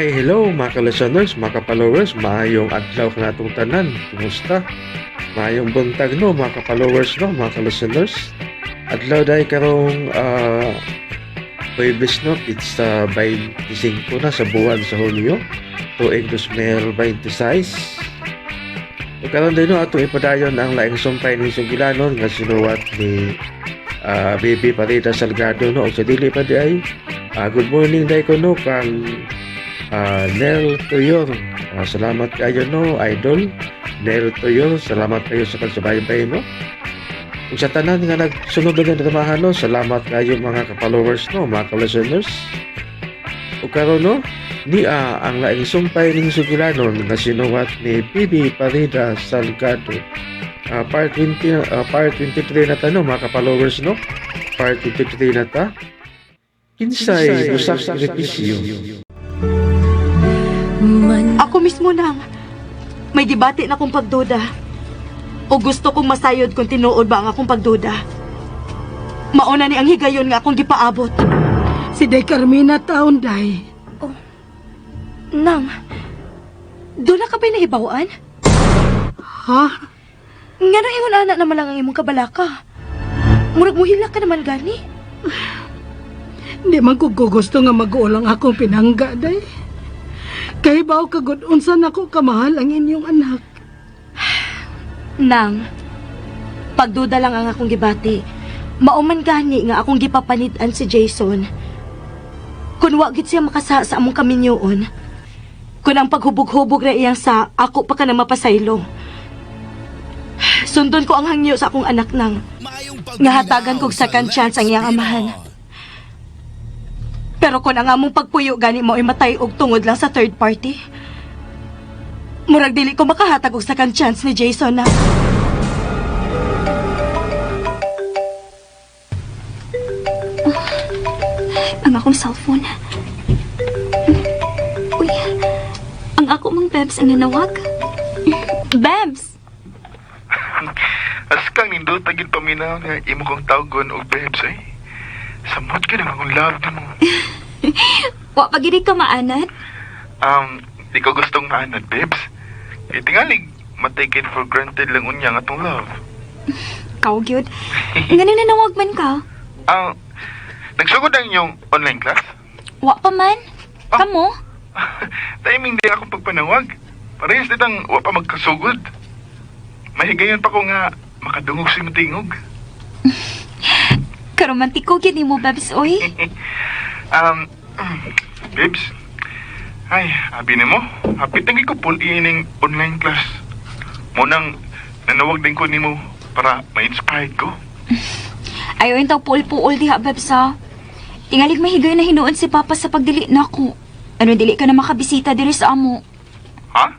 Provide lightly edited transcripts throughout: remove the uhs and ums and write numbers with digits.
Hi, hello mga ka-listeners, mga ka-followers, maayong adlaw kanatong tanan. Kumusta? Maayong buntag no, mga ka-followers no, mga ka-listeners. Adlaw dahil karong Huwebes no, it's 25 na sa buwan sa Hunyo, tuig 2026. O karon din no, atong ipadayon ang laing sumpay ni Sugilanon nga sinuwat ni Baby Parida Salgado no, o sa dili pa di ay good morning dai ko no kang Nel Tuyor. Salamat kayo no, idol. Nel Tuyor, salamat kayo sa pagsubaybay no. Ug sa tanan nga nagsunod na dramahan no, salamat kayo mga ka-followers no, mga ka-listeners. Ug karon no, niya ang laing sumpay ning Sugilanon nga sinuwat ni Bibi Parida Salgado. Part 20, part 23 na ta no, mga ka-followers no. Part 23 na ta. Kinsay sakripisyo. Ako mismo nang may gibati na akong pagduda. O gusto kong masayod kung tinuod ba ang akong pagduda. Mauna ni ang higayon nga akong gipaabot. Si Day Carmina taon, Day. Nang, doon na ka ba'y nahibawan? Ha? Nga nang ingon ana naman lang ang imong kabalaka. Murag muhila ka naman gani. Di man ko gusto nga mag-uulang akong pinangga, Day. Kay baw kagud unsa nako kamahal ang inyong anak. Nang, pagduda lang ang akong gibati. Mauman gani nga akong gipapanid-an si Jason. Kun wa gid siya makasa sa among kaminyoon. Kun ang paghubog-hubog ra iyang sa ako pa ka na mapasaylo. Sundon ko ang hangyo sa akong anak nang nga hatagan kog second chance ang iyang amahan. Pero kung ang among pagpuyo gani mo ay matay og tungod lang sa third party, murag dili ko makahatag og second chance ni Jason na. Ang akong cellphone. Uy, ang ako mang Bebs ang nanawag. Bebs! Askang nindot tagid paminaw nga imo kong tawgon og babes ay. Samot ka naman akong love nimo. Wa pa gid ka maanad. Di ko gustong maanad, babes. Kay tingalig ma-take it for granted lang unya nga atong love. Kaw gyud. Ngano nanawag man ka? Nagsugod ang inyong online class? Wa pa man. Ah. Kamo? Timing din akong pagpanawag. Parehas ditang wa pa magkasugod. Mahigayon pa ko nga makadungog sa imong tingog. Karomantiko gyud nimo, Bebs oy. Babes. Ay, abi nimo, hapit na ko pull ining online class. Mo nang nanawag din ko nimo para ma-inspired ko. Ayaw yung puul-puul diha, Bebs ha. Tingalig mahigayon na hinuon si Papa sa pagdili nako. Ano dili ka na makabisita diri sa amo. Ha?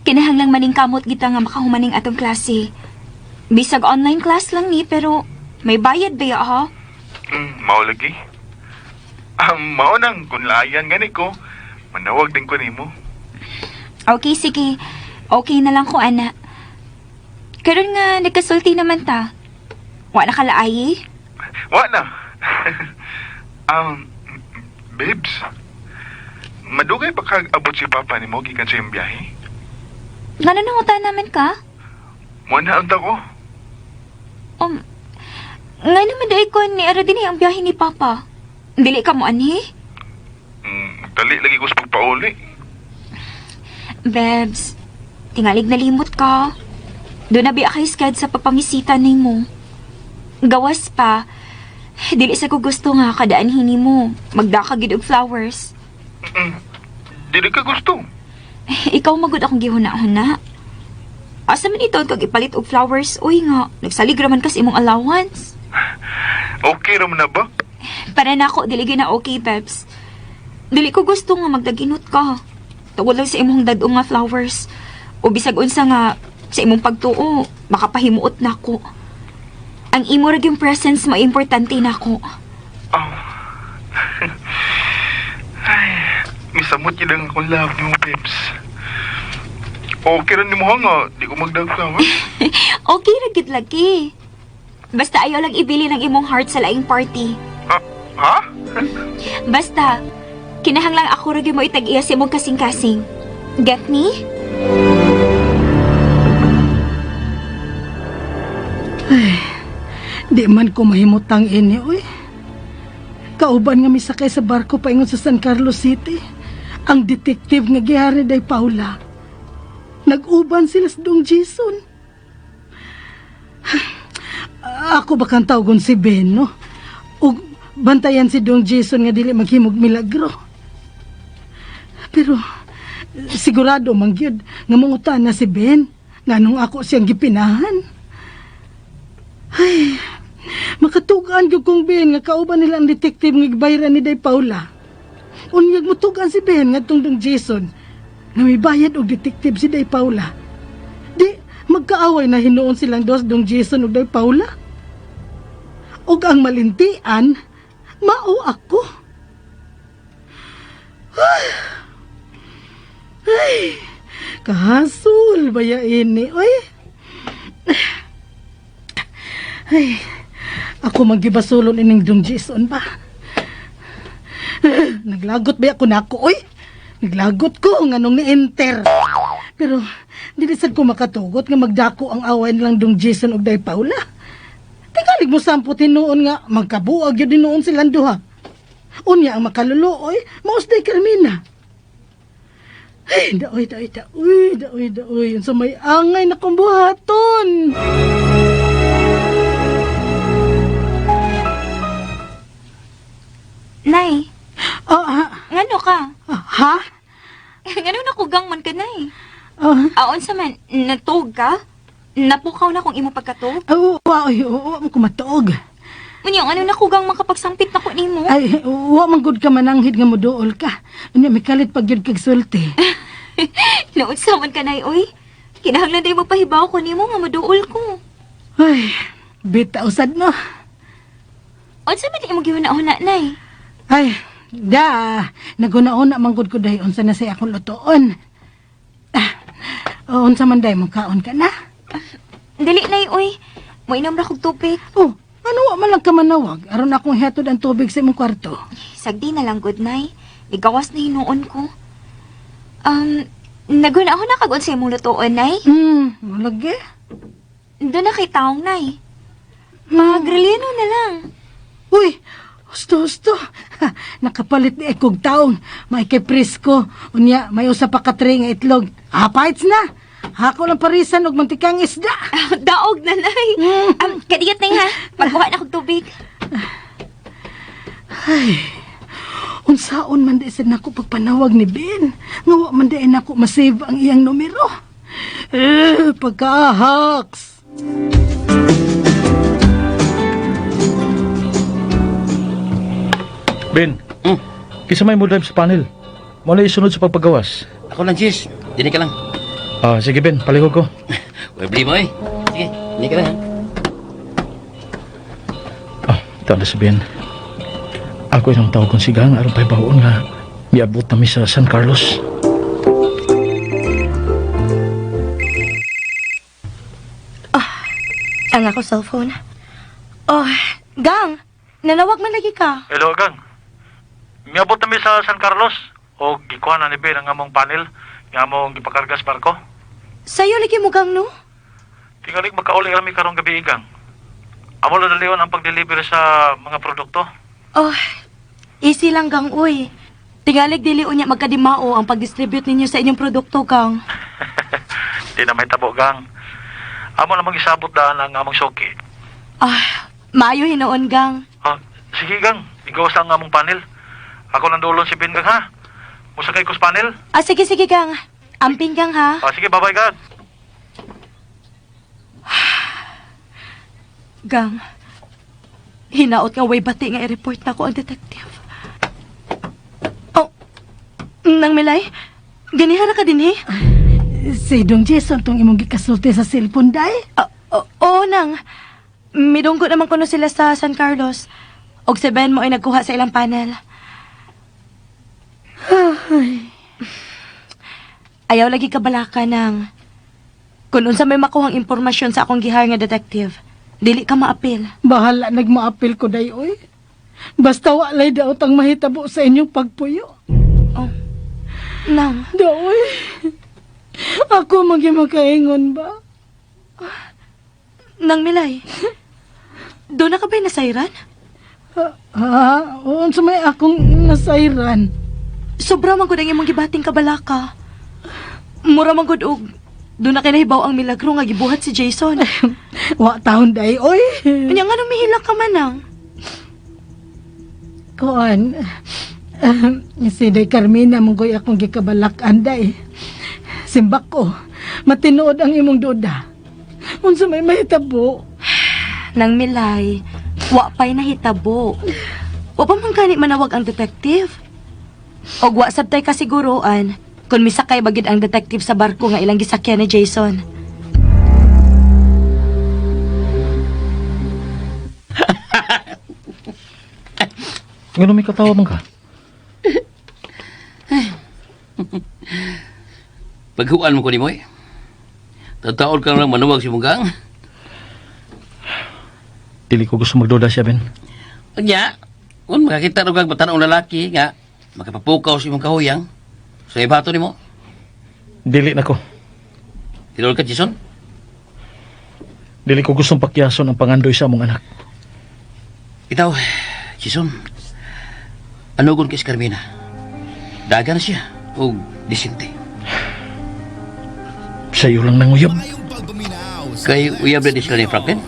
Kinahanglang maningkamot kita nga makahumaning atong klase. Bisag online class lang ni pero may bayad ba ya ha? Mao lagi. Mao nang kung laayan gani ko, manawag din ko nimo. Okay, sige. Okay na lang ko, ana. Karon nga nagkasulti naman ta. Wa na kalaayi? Wa na. Babes. Madugay pa kag abot si Papa nimo gikan sa iyong biyahe? Ngano nangutan naman ka? Mo na unta ko. Nga naman dahil ko ni ara din ang biyahe ni Papa. Dili ka mo anhi? Dali lagi ko sa pagpauli. Bebs, tingalig nalimot ka. Doon na biya kay sked sa pagpamisita nimo. Gawas pa, dili sa ko gusto nga kadaan hini mo. Magdaka gid og flowers. Dili ka gusto. Ikaw magud akong gihuna-huna. Asa man ito kag ipalit og flowers? Uy nga, nagsalig ra man kas imong allowance. Okay ra man na ba? Para nako dili gyud na okay, Bebs. Dili ko gusto nga magdaginot ka. Tungod lang sa imong dad-ong nga flowers. O bisag unsa nga sa imong pagtuo, makapahimuot nako. Ang imo ra gyud presence mo importante nako. Oh. Ay, misamot yun ang akong love nimo, babes. Okay ra nimo ha nga, di ko magdag flowers. Okay ra gyud lagi. Basta ayaw lang ibili ng imong heart sa laing party. Ha? Ha? Basta, Kinahanglang ako ra gyud mo itag-iya sa imong kasing-kasing. Get me? Di man ko mahimutang ini, oy. Kauban nga misakay sa barko paingon sa San Carlos City. Ang detective nga gihari day Paula. Nag-uban sila sa Dong Jason. Ako ba kang tawagon si Ben, no? Ug bantayan si Dong Jason nga dili maghimog milagro. Pero sigurado man gyud nga mangutan na si Ben nganong ako siyang gipinahan. Ay, makatugaan gyud kong Ben nga kauban nila ang detective nga gibayaran ni Day Paula. Unyag mutugaan si Ben ngadtong Dong Jason nga mibayad og detective si Day Paula. Di magkaaway na hinuon silang dos Dong Jason ug Day Paula. Ug ang malintian, mao ako. Ay, kahasol baya ini, oy. Ay, ako magibasulon ining Dong Jason ba? Naglagot ba ako nako, oy? Naglagot ko ang anong ni-enter. Pero, dili sad ko makatugot nga magdako ang away nilang Dong Jason ug Day Paula. Tingalig mo sampot hinuon nga magkabuag yun noon silang duha. Unya ang makaluluoy, maus day Carmina. Ay, daoy, daoy, daoy, daoy, daoy. Unsa may angay na kong buhaton. Nay, Ah, ah, ngano ka? ah, ha? Ngano nakugang man ka, Nay? Ah, Aon sa man, natuog ka? Napukaw na kung imo pagkatuog. Oo, wa, oy, oo, wa man ko matuog. Unya, ano nakugang makapagsampit na ko nimo? Ay, wa man gud ka mananghid nga moduol ka. Unya may kalit pag gyud kag sulti. Naunsa man ka, Nay, oy. Kinahanglan day mo pahibaw ko nimo nga maduol ko. Ay, bita usad no. Unsa man imong gihuna-huna, Nay? Ay, da, naguna-una man gud ko dahi unsa na say akong lutoon. Ah, unsa man day mo kaon ka na? Dali, Nay, oy. Moinom ra kog tubig. Oh, ano wa man lang ka manawag aron akong hatod ang tubig sa imong kwarto. Sagdi na lang, good night. Ligawas na hinuon ko. Naghuna-huna kag unsa imong lutoon, Nay? Lagi. Doon na kay taong, Nay. Magreleno na lang. Uy, husto husto. Ha, nakapalit ni ekog taong. May kay presko. Unya, may usa pa ka tray nga itlog. Hapaits na. Hako lang parisan og mantikang isda. Daog na, Nay. Kadiyot, Nay, ha? Pagkuha na kog tubig. Ay, unsaon man di sad nako pagpanawag ni Ben. Nga wa man di ay nako masave ang iyang numero. Eh, pagkaahaks. Ben, kisa may mo drive sa panel. Mo na isunod sa pagpagawas. Ako lang, sis. Dini ka lang. Ah, sige Ben, palihog ko. Webli mo eh. Sige, dini ka lang. Ha? Ah, ito na si Ben. Ako inang tawag kong sigang aron pa'y baon nga miabot nami sa San Carlos. Ang ako cellphone. Oh, Gang, nanawag man lagi ka. Hello, gang. Miabot nami sa San Carlos o gikuha na ni Ben ang among panel nga among gipakargas barko. Sayo lagi mo, Gang, no? Tingalig makauli kami karong gabi gang. Amo lang dalion ang pag-deliver sa mga produkto. Oh, easy lang, Gang, uy. Tingalig dili unya magkadimao ang pag-distribute ninyo sa inyong produkto, Gang. Di na may tabo, gang. Amo na mag-isabot daan ang among soki. Ah, maayo hinuon, Gang. Ah, sige gang, igawas lang ang among panel. Ako nang dulon si Ben gang ha. Musakay ko sa panel. Ah, sige, sige, Gang. Amping, Gang, ha? Ah, sige, bye-bye gang. Gang, hinaot nga way bati nga i-report na ko ang detective. Oh, Nang Milay, ganihara ka din eh. Si Dong Jason tong imong gikasulti sa cellphone day. Ah, oo, nang. Midunggo naman kuno sila sa San Carlos. Og si Ben mo ay nagkuha sa ilang panel. Ayaw lagi kabalaka nang. Kung unsa may makuhang impormasyon sa akong gihire nga detective, dili ka maapil. Bahala nagmaapil ko day oy. Basta walay daot ang mahitabo sa inyong pagpuyo. Nang, Daoy. Ako man gyud makaingon ba? Nang Milay. Doon na ka ba'y nasayran? Ha? Unsa may akong nasayran? Sobra man gud ang imong gibating kabalaka. Mura man gud og doon na kinahibaw ang milagro nga gibuhat si Jason. Wa taon day oy. Unya nga nung mihilak ka man ang. Kuan. Si Day Carmina mong goy akong gikabalak-an day. Simbak ko. Matinuod ang imong duda. Unsa may mahitabo? Nang Milay, wa pa'y nahitabo. Wa pa man gani manawag ang detective. Og wa sabtay kasiguroan kung misakay ba gyud ang detective sa barko nga ilang gisakyan ni Jason. Ngano may katawa man ka? Paghuan mo ko ni mo eh. Tataon ka lang manuwag si Munggang. Dili ko gusto magduda siya, Ben. Unya, kung makakita ro kag batanong lalaki nga makapapukaw sa imong kahuyang, sa ibato nimo. Dili na ko. Tinuod ka, Jason? Dili ko gustong pakyason ang pangandoy sa among anak. Itaw, Jason, ano kung kay si Carmina? Dagan siya o disinte. Sa iyo lang nanguyab. Kay uyab na di sila ni Franklin.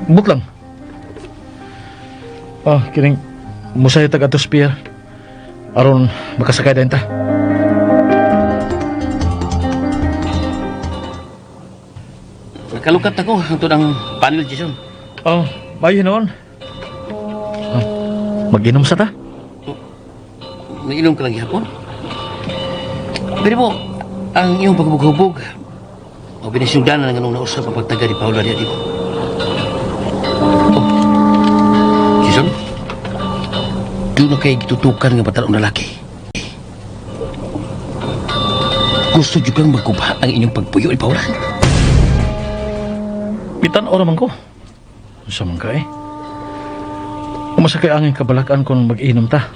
But lang. Ah, kining musay tag atos pier. Aron makasakay dayon ta. Nakalukat ako hangtod ang panel, Jason. Oh, mayo noon. Ah, mag-inom sa ta. Nainom ka lang gihapon. Pero mo, ang iyong paghubog-hubog, o binasinugdanan ng anong nausap ang pagtaga ni Paula niya dito. Oh, Jason, doon na kay gitutukan nga batalong lalaki. Gusto jud kang magkuba ang inyong pagpuyo ni Paula. Bitan ora man ko. Unsa man ka eh. Umasakay angin kabalakan kung mag-inom ta.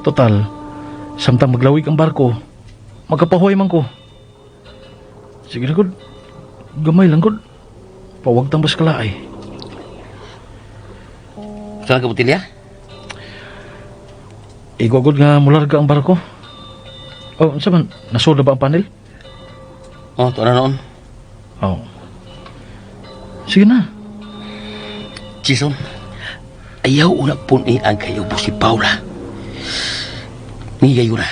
Total, samtang maglawig ang barko, magkapahuway man ko. Sige na gud. Gamay lang gud. Pawag tang baskala ay. Saan ka botilya? Igwa gud nga mularga ang barko. Oh, unsa man nasuda ba ang panel? Oh, tuwa na noon. Oh. Sige na. Jason, ayaw una puni ang kayubo si Paula. Niyayo na.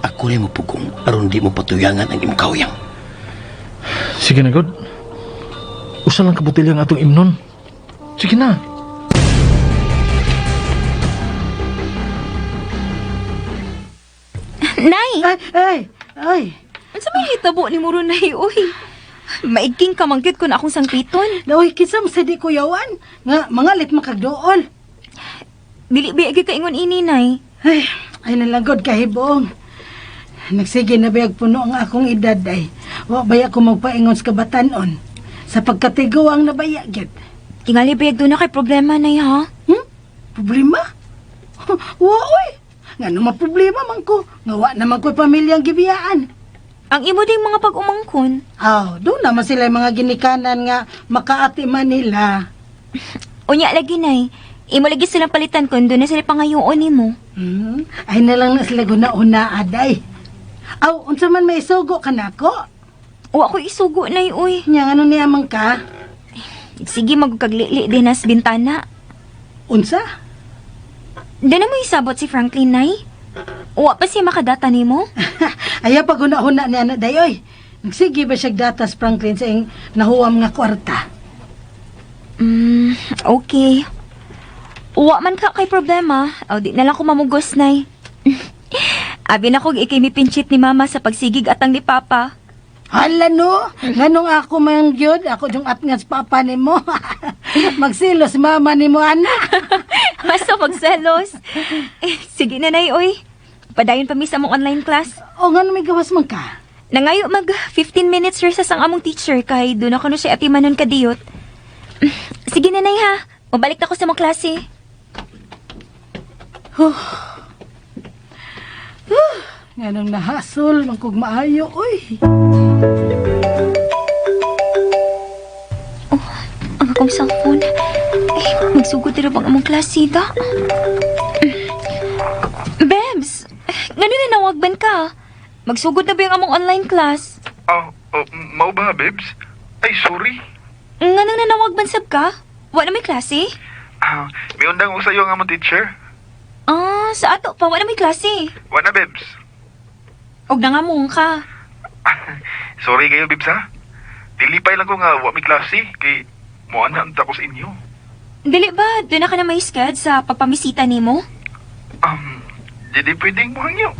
Ako na mo pugong aron di mo patuyangan ang imong kauyang. Sige na gud. Usa lang ka botelya ang atong imnon. Sige na. Nay! Ay, ay, ay. Unsa may hitabo ni Muro nay uy? Maigking ka man gyud kun akong sangpiton. Daoy kinsa man sa di kuyawan nga mangalit makagdool. Dili ba gyud kaingon ini nay? Ay, ay nalagod kahibong. Nagsige na bayag puno ang akong edad ay. Wa baya ko magpaingon sa kabatanon. Sa pagkatigo ang nabaya gyud. Tingali ba doon na kay problema nay ha? Problema? Wa oy. Ngano maproblema man ko? Nga wa naman ko'y pamilyang gibiyaan. Ang imo ding mga pag-umangkon. Aw, doon naman sila yung mga ginikanan nga makaati man nila. Unya lagi nay. Imo lagi silang palitan kun doon na sila pangayoon nimo. Ay na lang na sila guna-una, aday. Aw, unsa man may isugo ka nako? Wa ko isugo nay uy. Nya ano niya man ka? Sige magkaglili din nas bintana. Unsa? Doon na mo isabot si Franklin nay. Wa pa siya makadata nimo? Ayaw pag huna-huna niya na dayoy. Nagsige ba siya datas Franklin sa iyong nahuwam nga kwarta? Okay. Wa man ka kay problema. O di na lang ko mamugos, nay. Abi na kog ikay mipinchit ni mama sa pagsigig atang ni papa. Hala no, nganong ako man gyud, ako yung atngas papa nimo. Magsilos mama nimo ana. Basta magselos. Eh, sige na, nay, oy. Padayon pa mi sa among online class. O ngano may gawas man ka? Nangayo mag 15 minutes recess ang among teacher kay doon ako no siya atimanon kadiyot. Sige na, nay, ha. Mabalik na ko sa among klase. Nganong nahasol, mangkog maayo, uy. Oh, ang akong cellphone. Ay, magsugod na bang among klase da? Bebs, ngano na nawagban ka? Magsugod na ba yung among online class? Ah, oh, mao ba, babes? Ay, sorry. Nganong nanawagban sab ka? Wa na may klase? Ah, may undang ko sa iyo nga mo, teacher. Ah, sa ato pa, wa na may klase. Wala, babes. Og nangamong ka. Sorry kayo, babes, ha? Dilipay lang ko nga, wa may klase. Kay, mo na ang tako sa inyo. Dili ba, doon na ka na may sked sa pagpamisita nimo? Di pwedeng mo hangyo.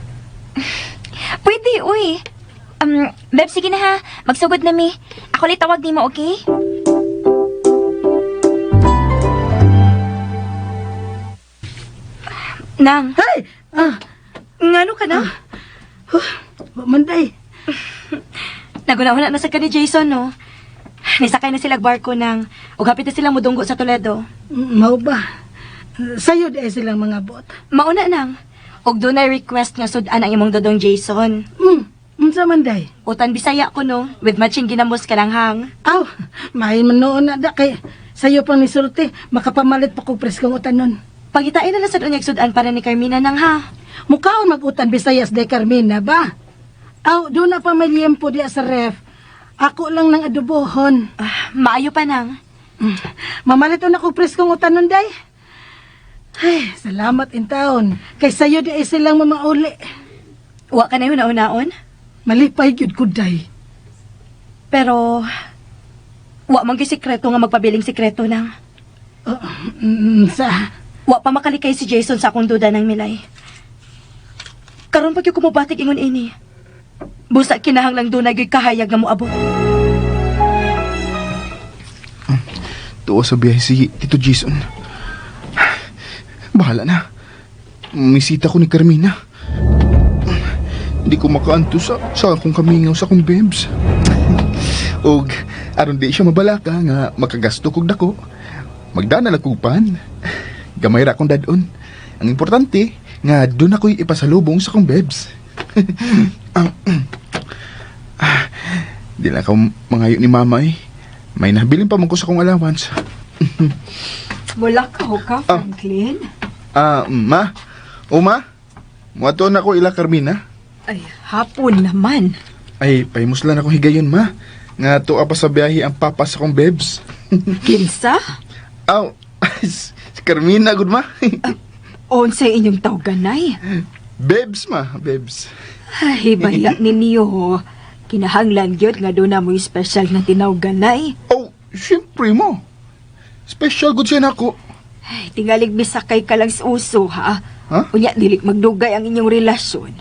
Pwede, uy. Beb, sige na ha. Magsugod na mi. Ako lang tawag nimo, okay? Nang, Hey! Ah, ngano ka na? huh, wa man day. Naguna-una na sa ka ni Jason, no? Nisakay na sila barko nang ug hapit na silang mudunggo sa Toledo. Mao ba? Sayo di ay silang mga bot. Mauna nang. Ug dunay request nga sud-an ang imong dodong Jason. Unsa man day? Utan Bisaya ko no, with matching ginamos ka lang hang. Aw, mahin man noon na da kay sayo pang nisulti, makapamalit pa kog preskong utanon. Pangitain na lang sad unyag sud-an para ni Carmina nang ha. Mukaon mag-utan Bisayas de Carmina ba? Aw, doon na pa may liyempo diya sa ref. Ako lang nang adobohon. Ah, maayo pa nang. Mamalit na kog preskong utanon day. Ay, salamat in taon. Kay sayo di ay silang mamauli. Wa ka na yun naunaon. Malipay gyud ko day. Pero wa man gyud sikreto nga magpabiling sikreto nang. Oh, sa Wa pa makalikay si Jason sa akong duda ng milay. Karon pag yung kumubatik ingon ini. Busa kinahanglang dunay gyud kahayag nga moabot. Tuo sa biyahe si Tito Jason. Bahala na. Misita ko ni Carmina. Hindi ko makaanto sa akong kamingaw sa akong babes. Og aron di siya mabalaka nga makagasto kog dako. Magdana lang kog pan. Gamay ra akong dadon. Ang importante nga doon ako'y ipasalubong sa akong babes. Ah, di lang ako mangayo ni mama eh. May nabilin pa man ko sa akong allowance. Mula ka ho ka, Ah. Franklin. Ah, ma? Uma? Muato na ko ila Carmina. Ay, hapon naman. Ay, pahimuslan akong higayon, ma. Nga tuwa pa sa biyahe ang papa sa akong babes. Kinsa? Aw, si Carmina, good ma. Unsay inyong tawganay. Babes, ma. Babes. Ay, baya ninyo. Kinahanglan gyud nga doon na mo'y special nga tinawganay. Oh, syempre mo. Special good siya nako. Ay, tingalig bisakay ka lang sa uso, ha? Ha? Unya, dili magdugay ang inyong relasyon.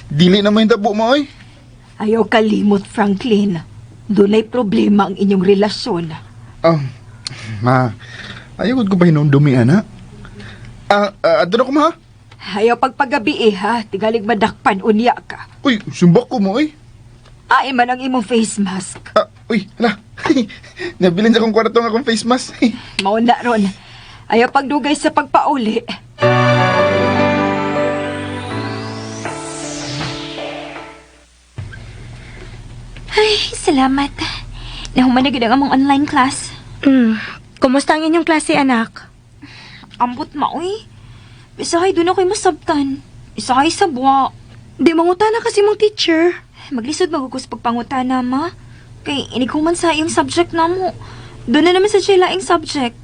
Dili na may tabo mo, oy. Ayaw kalimot, Franklin. Dunay problema ang inyong relasyon. Ah, ma. Ayaw gud ko ba hinumdumi, ana? Ah, ah, adto na ko, ma. Ayaw pagpagabi eh, ha? Tingalig madakpan, unya ka. Uy, sumbak ko mo, oy. Ay man ang imong face mask. Ah, uy, hala. Nabilin sa akong kwarto nga akong face mask. Mauna ron. Ayaw pagdugay sa pagpauli. Ay, salamat. Nahuman na gid ang among online class. Kumusta ang inyong klase, anak? Ambot maoy. Isahay doon ako'y masabtan. Isahay sa buwa. Di mangutana kasi mong teacher. Maglisod magugos pagpangutana, ma. Kay inighuman sa iyong subject na mo. Doon na naman sa siya laing subject.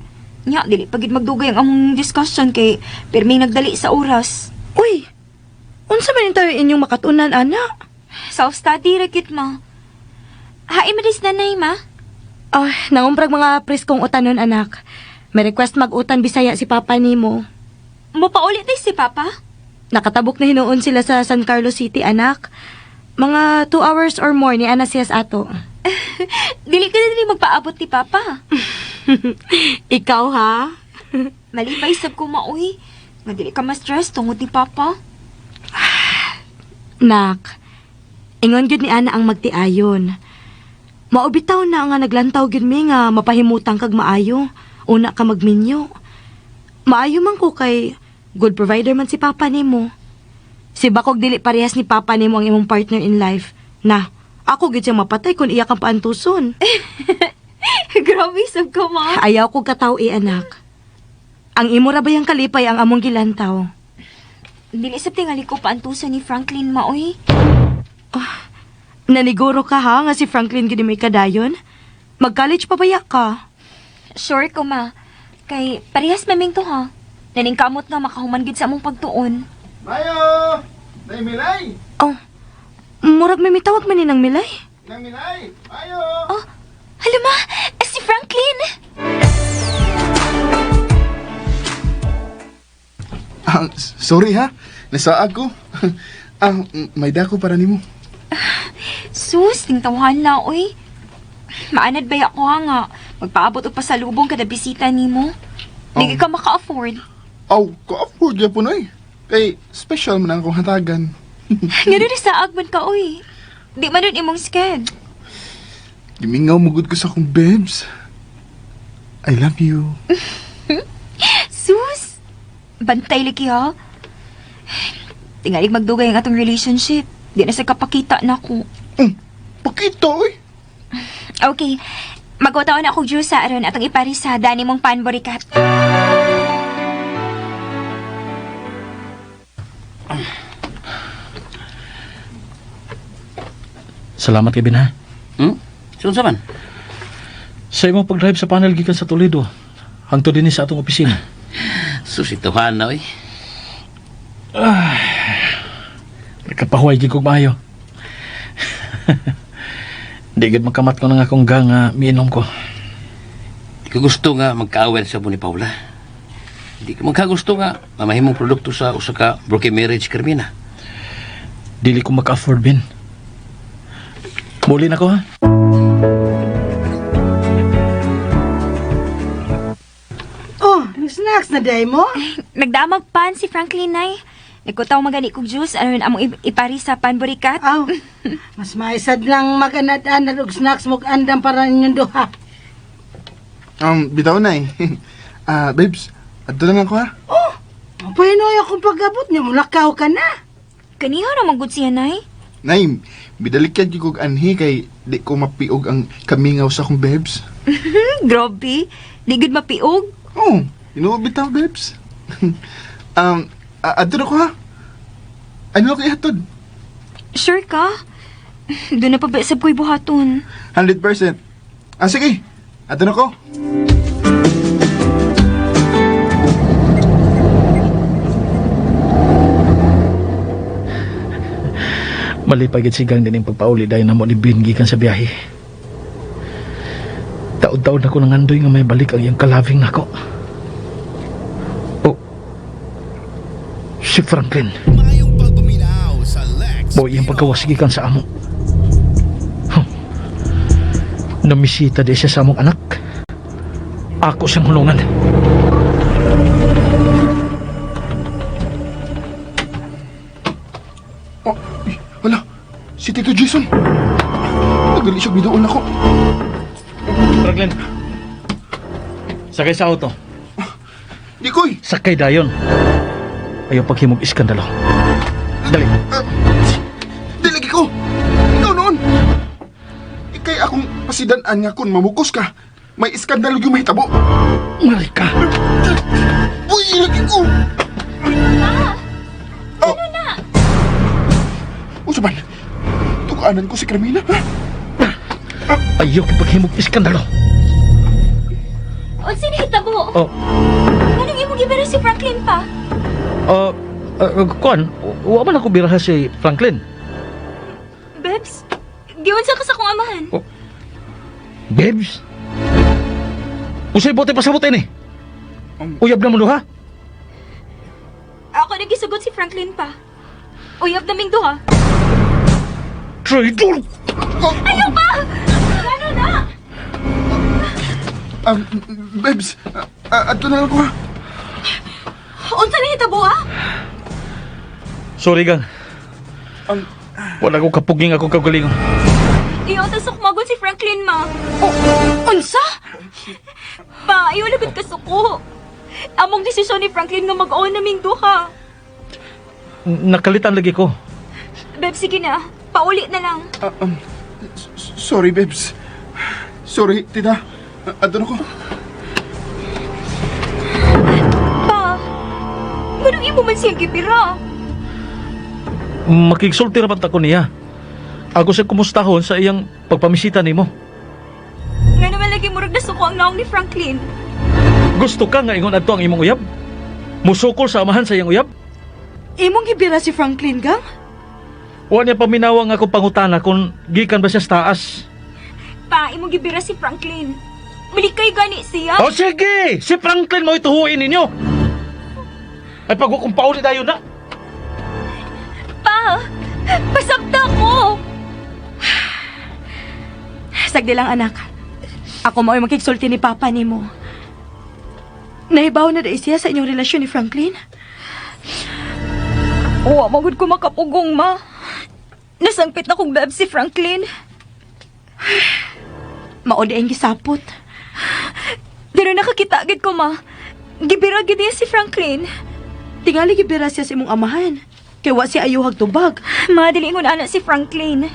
Nya, dili pagid magdugay ang among discussion kay pirming nagdali sa oras. Uy, unsa man tayo inyong makatunan, anak? Self-study ra gyud, ma. Hain man nanay, ma. Ah, nangumprag mga preskong utanon, anak. May request mag-utan Bisaya si Papa nimo. Mopaulit day si Papa. Nakatabok na hinuon sila sa San Carlos City, anak. Mga 2 hours or more ni ana siya sa ato. Dili ka na dili magpaabot ni Papa. Ikaw, ha? Malipay sab ko maoy. Nga dili ka ma-stress tungod ni Papa. Nak, ingon gyud ni ana ang magtiayon. Maubitaw na nga naglantaw gyud mi nga mapahimutang kag maayo. Una ka magminyo. Maayo man ko kay good provider man si Papa nimo. Si Bakog dili parehas ni Papa nimo ang imong partner in life. Na, ako gid siyang mapatay kung iya kang paantuson. Grabe sab ka, ma. Ayaw ko kataw eh, anak. Ang imo ra bayang kalipay ang among gilantaw. Dili sab tingali ko paantusan ni Franklin, ma, oy. Naniguro ka ha nga si Franklin gid may kadayon? Mag-college pa baya ka? Sure ko, ma. Kay parehas maming to, ha. Naningkamot nga makahuman gid sa among pagtuon. Mayo! Nay Milay! Oh, murag may mitawag man ni nang Milay. Nang Milay! Mayo! Oh, hala ma, si Franklin! Ah, sorry ha. Nasaag ko. May dako para nimo. Sus, tingtawahan na, oy. Maanad ba ako ha nga? Magpaabot og pasalubong kada bisita nimo. Di ka maka-afford. Aw, ka-afford gyapon oy. Kay special man ang akong hatagan. Nga na saag man ka, oy. Di man nun imong sked. Gimingaw mo gud ko sa akong babes. I love you. Sus! Bantay lagi ha. Tingalig magdugay ang atong relationship. Di na sa kapakita na ko. Pakita oy. Okay. Magwataon na ako juice sa aron atong iparis sa dani mong panborikat. Salamat kay Bin ha. Hmm? Sun man? Sa imong pag-drive sa panel gikan sa Toledo, hangtod dinhi sa atong opisina. Susituhan na, oy. Nagkapahuway gid kog maayo. Di gid makamat ko nang akong gang nga miinom ko. Di ko gusto nga magkaawel sa mo ni Paula. Di ko magkagusto nga mamahimong produkto sa usa ka broken marriage, Carmina. Dili ko maka-afford bin. Muli na ko ha. Oh, snacks na day mo? Nagdamag pan si Franklin nay. Nagkutaw magani kog juice aron among iparis sa panborikat. Aw, mas maisad lang mag-anad-anad og snacks mo andam para ninyong duha. Bitaw na eh. Babes, adto na lang ko ha. Oh, pahinoy akong pag-abot niya, mulakaw ka na. Kaniho ra man gud siya nay. Nay, bidalikyan gyud kog anhi kay di ko mapiog ang kamingaw sa akong babes. Grabe. Di gud mapiog. Oh, tinuod bitaw, babes. um, adto na ko ha. Ano lang kay hatod? Sure ka? Doon na pa ba sab ko'y buhaton? 100%. Sige. Adto na ko. Malipay gid si gang dining pagpauli dahil namo ni Bin gikan sa biyahe. Taod-taod ako nangandoy nga may balik ang iyang kalaving nako. Oh, si Franklin. Maayong pagpaminaw sa Lex Boy, iyang pagkawas gikan sa amo. Huh. Namisita di siya sa among anak. Ako siyang hulungan. Oh, eh, wala. Si Tito Jason. Nagali siya bidoon ako. Franklin, sakay sa auto. Di koy. Sakay dayon. Ayaw paghimog iskandalo. Dali. Di lagi ko. Ikaw noon. Ikay akong pasidan-an nga kung mamukos ka. May iskandalo yung mahitabo. Marika. Uy, lagi ko. Oh. Ano na? Usaban. Tukanan ko si Carmina, ha? Ayaw paghimog iskandalo. Unsa ni hitabo? Oh, Nganong imong gibira si Franklin pa? kuan, wa man ako biraha si Franklin. Bebs, giunsa ka sa akong amahan? Babes? Usay bote pasabot ini. Uyab na mo duha. Ako nagisugot si Franklin pa. Uyab naming duha. Traitor! Ayaw pa! Ano na? Babes, adto na lang ko ha. Unsa ni hitabo ha? Sorry gang. Wala ko kapuging ako kagalingon. Iyo ta sukmagon si Franklin ma. Oh, unsa? Pa, iyo lagod ka suko. Among desisyon ni Franklin nga mag-on naming duha. Nakalitan lagi ko. Beb, sige na. Pauli na lang. Sorry, babes. Sorry, tita. Adto na ko. Pa, ganun imo man siyang gibira. Makigsulti ra man ta ko niya. Ako sa kumustahon sa iyang pagpamisita nimo. Nga naman lagi murag nasuko ang naong ni Franklin. Gusto ka nga ingon adto ang imong uyab? Musukol sa amahan sa iyang uyab? Imong gibira si Franklin, gang? Wa niya paminawa nga akong pangutana kung gikan ba siya sa taas. Pa, imong gibira si Franklin. Malikay gani siya. O sige! Si Franklin mo ituhuin ninyo! Ay pag kung pauli tayo na! Pa, pasabta ko. Sagdi lang, anak. Ako mao'y makigsulti ni Papa nimo. Nahibaw na dai siya sa inyong relasyon ni Franklin? Wa magud ko makapugong, ma. Nasangpit na kong beb si Franklin. Mao di ang gisapot. Pero nakakita agad ko, ma. Gibira gid niya si Franklin. Tingali gibira siya sa imong amahan. Kay wa siya ayuhag tubag. Ma, dili ingon ana si Franklin.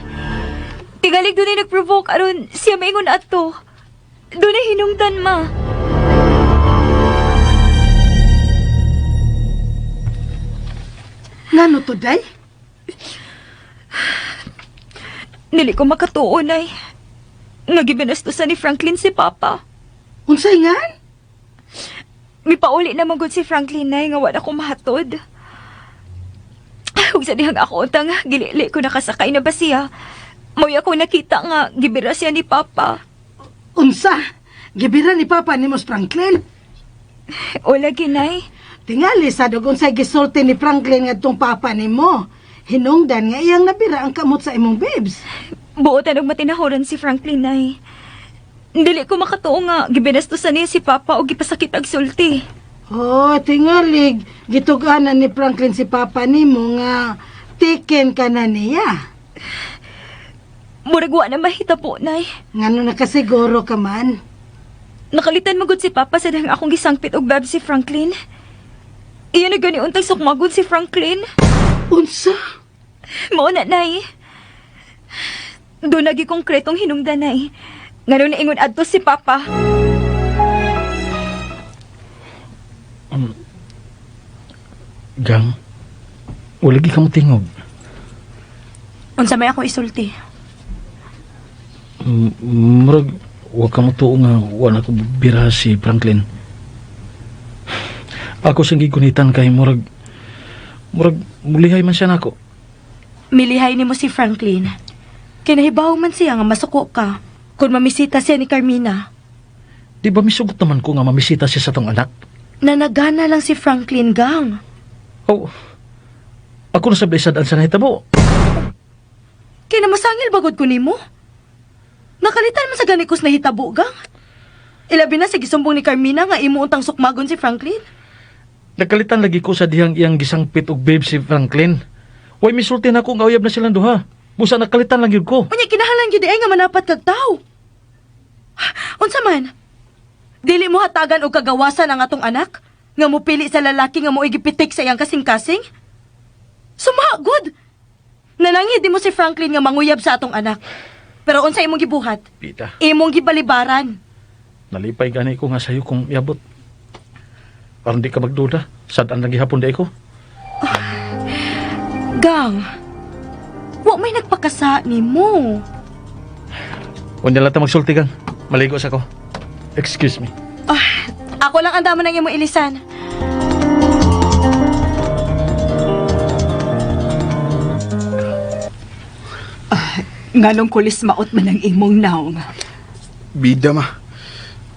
Tingalig dunay nag-provoke aron siya maingon ato. Dunay hinungdan, ma. Ngano to, day? Dili ko makatuo, nay. Nga gibinastusan ni Franklin si Papa. Unsay ngan? Mipauli na magod si Franklin, nay, nga wala ko mahatod. Ug sa dihang ako utang, gilili ko nakasakay na ba siya. Mo'y ako nakita nga, gibira siya ni Papa. Unsa? Gibira ni Papa ni Mos Franklin. O lagi, nay. Tingali sa dog unsay gisulti ni Franklin ngadtong papa nimo. Hinungdan nga iyang nabira ang kamot sa imong babes. Buotan og matinahuran si Franklin, nay. Dili ko makatuo nga, gibinastusan niya si Papa o gipasakit ang sulti. Oh, tingalig gitug-anan ni Franklin si papa nimo nga tiken ka na niya. Murag wa na mahitabo, nay. Ngano nakasiguro ka man? Nakalitan magud si Papa sa dahang akong gisangpit og bab si Franklin. Iyon na gani untag sukmagod si Franklin. Unsa? Mao na, nay. Doon nagi konkretong hinungdan, nay. Ngano na ingon adto si Papa. Gang, wala gi ka mo tingog. Unsa may ako isulti? Murag, wa ka mo tuo nga wala ko bira si Franklin. Ako siyang gigunitan kay murag, murag mulihay man siya nako. Milihay nimo si Franklin. Kay nahibaw man siya nga masuko ka kung mamisita siya ni Carmina. Di ba misugot naman ko nga mamisita siya sa tong anak? Nanagana lang si Franklin, gang. Oh, ako na sa besad ang nahitabo. Kay namasangil bagod ko nimo. Nakalitan man sa ganikos na hitabo, gang. Ilabi na sa gisumbong ni Carmina nga imo untang sukmagon si Franklin. Nakalitan lagi ko sa dihang iyang gisangpit og babe si Franklin. Way misulti na ako nga uyab na silang duha. Busa nakalitan lang yun ko. Unya kinahalan gyud ay nga manapat kag taw. Unsa man? Dili mo hatagan og kagawasan ang atong anak nga mopili sa lalaki nga mo'y gipitik sa iyang kasing-kasing? Sumagod. Nananghi di mo si Franklin nga manguyab sa atong anak. Pero unsa imong gibuhat? Pita, Imong gibalibaran. nalipay gani ko nga sayo kung iabot. Aron di ka magduda, sad-an lang gihapon di ko. Gang, wa may nagpakasa nimo. Unya lang ta magsulti gang. Maligo sa ko. Excuse me. Ah, ako lang ang damo ng imong ilisan. Nganong kulis maot man ang imong naong. Bida, ma.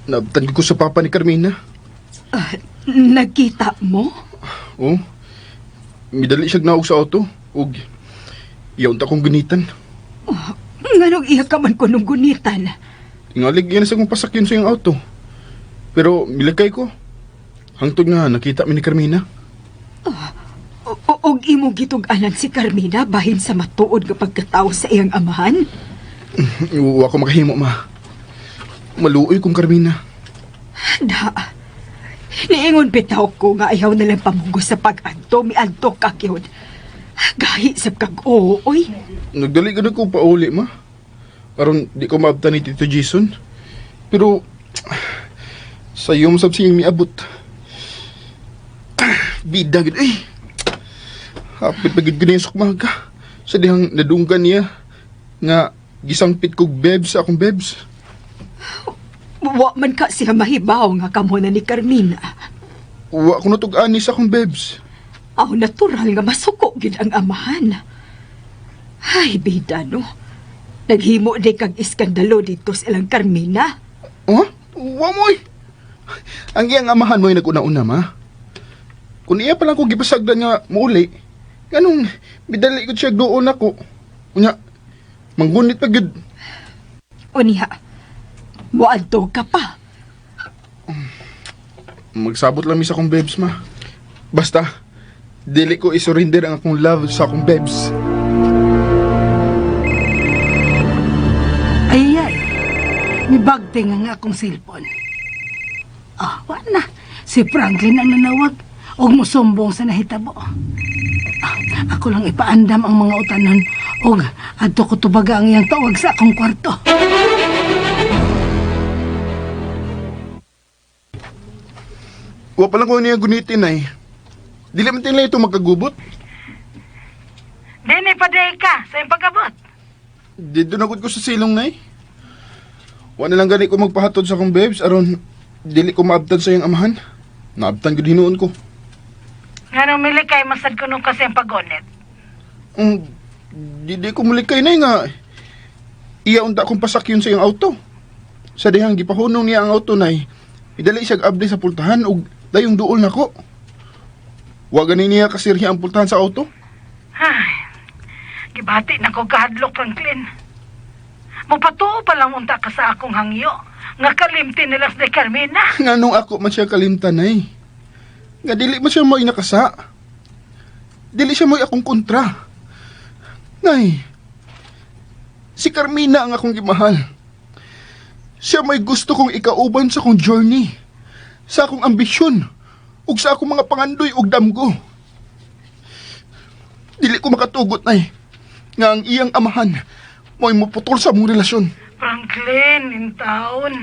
Nabtan ko sa papa ni Carmina. Ah, nagkita mo? Oh. Midali siya naog sa auto. Ug iyaw ta kong gunitan. Nganong iya ka man kunong gunitan? Tingalig yan sa kong pasakyan sa iyang auto. Pero milakay ko. Hangtod nga nakita mi ni Carmina. Og imong gitug-anan si Carmina bahin sa matuod nga pagkatao sa iyang amahan? Wa ko makahimo, ma. Maluoy kong Carmina. Da. Niingon bitaw ko nga ayaw na lang pamugos sa pag-adto, miadto ka gyud. Gahi sab kag oo, oy. Nagdali ka na ko pauli, ma. Aron di ko maabtan ni Tito Jason. Pero, sa iyo masab siyang miabot. Bida gid eh. Hapit pa gid gani sa kumaga. Sa dihang nadunggan niya nga gisangpit kog bebs sa akong bebs. Wa man ka siya mahibaw nga kamo na ni Carmina. Wa ko natug-ani sa akong bebs. Aw natural nga masuko gid ang amahan. Ay, bida no. Naghimo di kag iskandalo dito sa ilang Carmina. Ha? Wa mo eh. Ang iyang amahan mo ay nag-una-una, ma. Kung iya pa lang ko gipasagdan nga muuli, ganong bidali ko siya doon ako. Unya, manggunit pa gud. Unya, muadto ka pa. Magsabot lang mi sa akong bebs, ma. Basta, dili ko isurrender ang akong love sa akong bebs. Ay, ay. Mibagting ang akong cellphone. Ah, wa na. Si Franklin ang nanawag. Og musumbong sa nahitabo. Ah, ako lang ipaandam ang mga utanon. Og adto ko tubaga ang iyang tawag sa akong kwarto. Wa pa lang ko niya gunitin ay. Dili man tinlay ito magkagubot. Dini pa ka sa iyong pag-abot. Dito na gud ko sa silong nay. Wa na lang gani ko magpahatod sa akong bebs aron dili ko maabtan sa iyang amahan. Naabtan gud hinuon ko. Nga nung milikay, masad ko nung kasi ang pagonit. Di ko mulikay na nga. Iya unta akong pasakyon sa iyang auto. Sa dihang gipahunong niya ang auto nay. Idali siya abli sa pultahan ug dayong duol nako. Wa gani niya kasirhi ang pultahan sa auto. Ay, gibati na ko kahadlok, Franklin. Mupatuo pa lang unta ka sa akong hangyo. Nga kalimti nila sa Carmina. Nganong ako man siya kalimtan nay. Nga dili man siya mo'y nakasa. Dili siya mo'y akong kontra. Nay, si Carmina ang akong gimahal. Siya may gusto kong ikauban sa akong journey, sa akong ambisyon, ug sa akong mga pangandoy ug damgo. Dili ko makatugot, nay, nga ang iyang amahan mo'y muputol sa among relasyon. Franklin, in taon.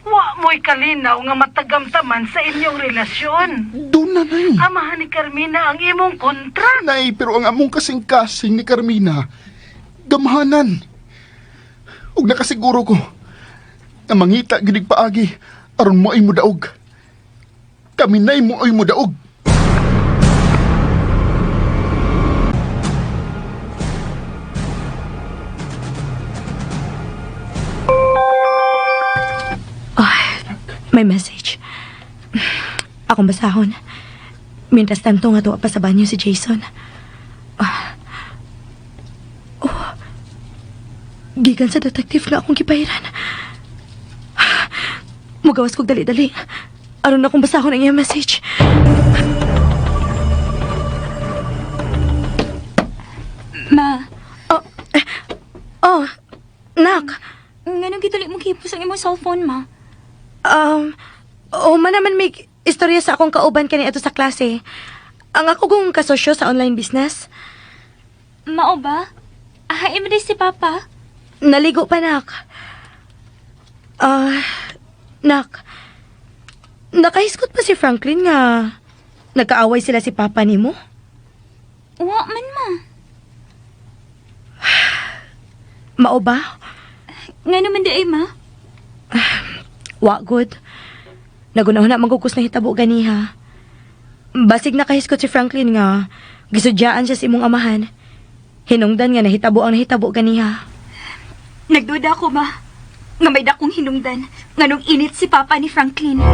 Wa mo'y kalinaw nga matagamtaman sa inyong relasyon. Doon na, nay. Amahan ni Carmina ang imong kontra. Nay, pero ang among kasing-kasing ni Carmina, gamhanan. Ug nakasiguro ko, na mangita gidig paagi, aron mo ay mudaog. Kami na'y mo ay mudaog. May message. Akong basahon. Mientras tanto nga tuwa pa sa banyo si Jason. Ah. Oh. Gikan sa detective nga akong gipahiran. Mugawas kog dali-dali. Aron akong basahon ang iyang message. Ma, Oh, eh, oh, nak. nganong gidali mo hipos ang imong cellphone, ma? Oh, man naman may istorya sa akong kauban kani ato sa klase. Ang ako kong kasosyo sa online business. Mao ba? Ah, mo si Papa. Naligo pa, nak. Ah, nak. Nakahiskot pa si Franklin nga nagkaaway sila si Papa nimo? Wa man, ma. Mao ba? Ngano man di ay, ma? Wa good. Nagunahon na magugos na hitabo ganiha. Basig nakahiskot si Franklin nga gisudyaan siya sa imong amahan. Hinungdan nga nahitabo ang nahitabo ganiha. Nagduda ako, ma. Nga may dakong hinungdan. Nganong init si Papa ni Franklin.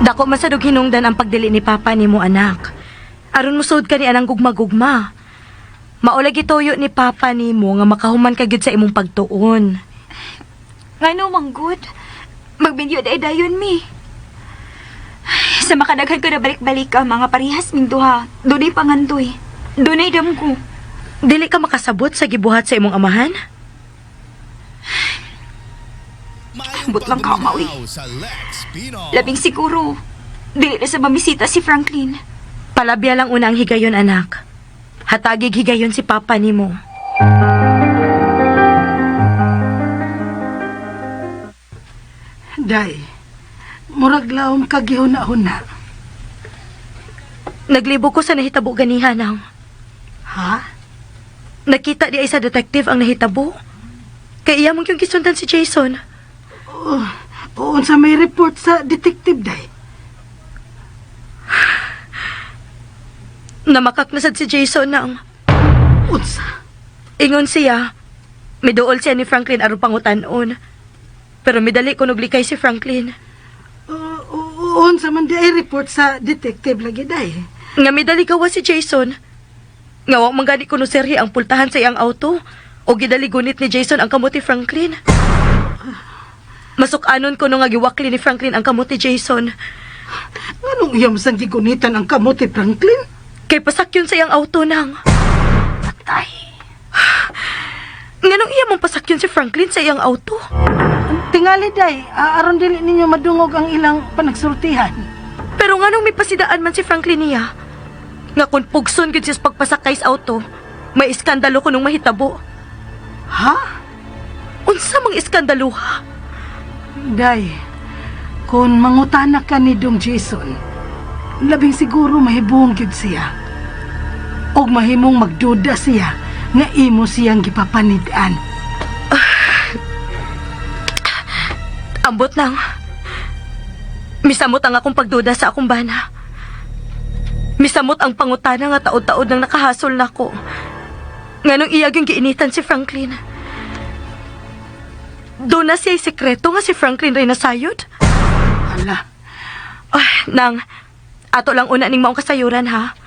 Dako masadog hinungdan ang pagdili ni Papa nimo anak. Aron mosuod ka ni anang gugma-gugma. Maulagi toyo ni Papa nimo nga makahuman ka gyud sa imong pagtuon. Ngano manggod? Magbinyo day dayon mi. Ay, sa makadaghan ko na balik-balik ang mga parehas ming duha. Dunay pangandoy. Dunay damgo. Dili ka makasabot sa gibuhat sa imong amahan? Maayong Ambot lang ka, Maui. pagpaminaw sa Lex Pinoy. Labing siguro, dili na sa mamisita si Franklin. Palabya lang una ang higayon, anak. Hatagig higayon si Papa nimo. Day, murag laom ka gihuna-huna. Naglibo ko sa nahitabo ganiha nang. Ha? Nakita di ay sa detective ang nahitabo. Kay iya mong yung gisundan si Jason. Oh, unsa may report sa detective, Day? Namakak na sad si Jason nang. Unsa? Ingon siya, miduol siya ni Franklin aron pangutanon. Pero midali ko naglikay si Franklin. Uh, unsa man di ay report sa detective lagi, Day? Nga midali gawa si Jason. Nga wa man gani kuno serhi ang pultahan sa iyang auto o gidali gunit ni Jason ang kamot ni Franklin. Masuk-anon ko no nga giwakli ni Franklin ang kamot ni Jason. Nganong iyam sang gigunitan ang kamot ni Franklin? Kay pasakyon sa iyang auto nang. Patay. Nganong iya mong pasakyon si Franklin sa iyang auto? Tingali, Day, aron dili ninyo madungog ang ilang panagsultihan. Pero nganong may pasidaan man si Franklin niya? Nga kung pugson gyud siya sa pagpasakay sa auto, may iskandalo ko nung mahitabo. Ha? Unsa mang iskandalo ha? Day, kung mangutana ka ni Dong Jason, labing siguro mahibong gyud siya. Og mahimong magduda siya nga imo siyang gipapanid-an. Ambot lang. Misamot ang akong pagduda sa akong bana. Misamot ang pangutana nga taod-taod nang nakahasol nako. Nganong iyag yung giinitan si Franklin. Doon na siya'y sekreto nga si Franklin rin nasayod. Hala, Ay, nang, ato lang una ning maong kasayuran ha.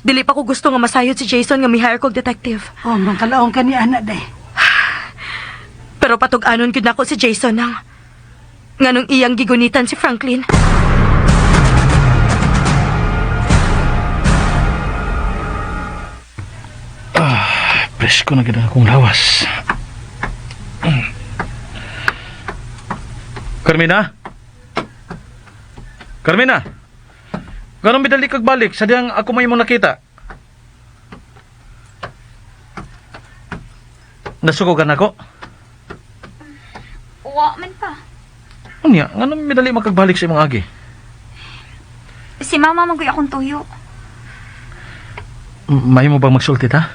Dili pa ko gusto nga masayod si Jason nga mi-hire kog detective. oh, mangkalaong ka ni ana, Day. Pero patug-anon gyud nako si Jason nang. Nganong iyang gigunitan si Franklin. Presko na gid ang akong lawas. Carmina? Carmina? Ganun bidali kag balik sa diyang ako may imong nakita. Nasuko ka nako? Wa man pa. Unya, nganong midali makagbalik sa imong agi? Si mama magoy akong tuyo. Mahimo bang magsulti ta?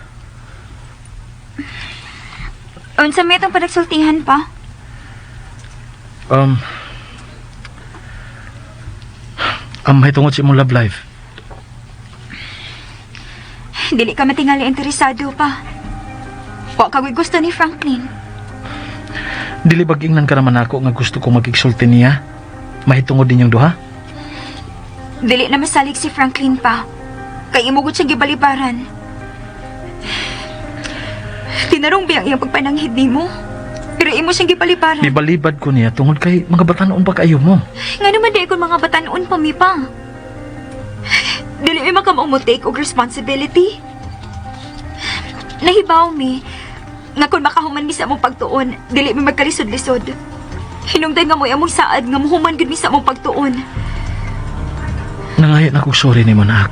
Unsa may itong panagsultihan pa? Ang may tungod sa imong love life. Dili ka matingali interesado pa. Wa kagoy gusto ni Franklin. Dili bag ingnan ka naman ako nga gusto ko magigsulti niya. Mahitungod din yung duha. Dili na masalig si Franklin pa. Kay imugod siyang gibalibaran. Tinarong biyang iyang pagpananghid nimo. Pero imo siyang gibalibaran. Gibalibad ko niya tungod kay mga batanon pa kayo mo. Nga naman di kon mga batanon pa mi pa. Dili mi makamao mo take og responsibility. Nahibaw mi nga kung makahuman mi sa among pagtuon, dili mi magkalisod-lisod. Hinungdan nga mo among saad nga muhuman gud mi sa among pagtuon. Nangayo na kog sorry nimo nak.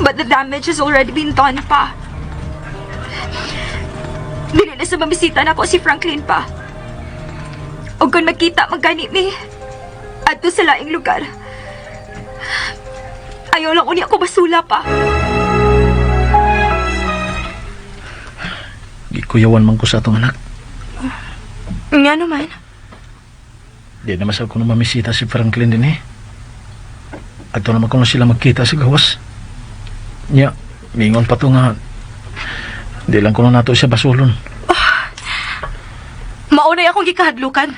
But the damage has already been done pa. Dili na sa mamisita na ako si Franklin pa. O kung magkita magkani mi, adto sa laing lugar. Ayaw lang uni ako basula pa. Gikuyawan man ko sa atong anak. Nga naman. Di na masal ko na mamisita si Franklin din eh. Adto naman ko na sila magkita sa gawas. Nya, mingon pa to nga. Di lang ko na nato siya basulon. Maunay akong gikahadlukan.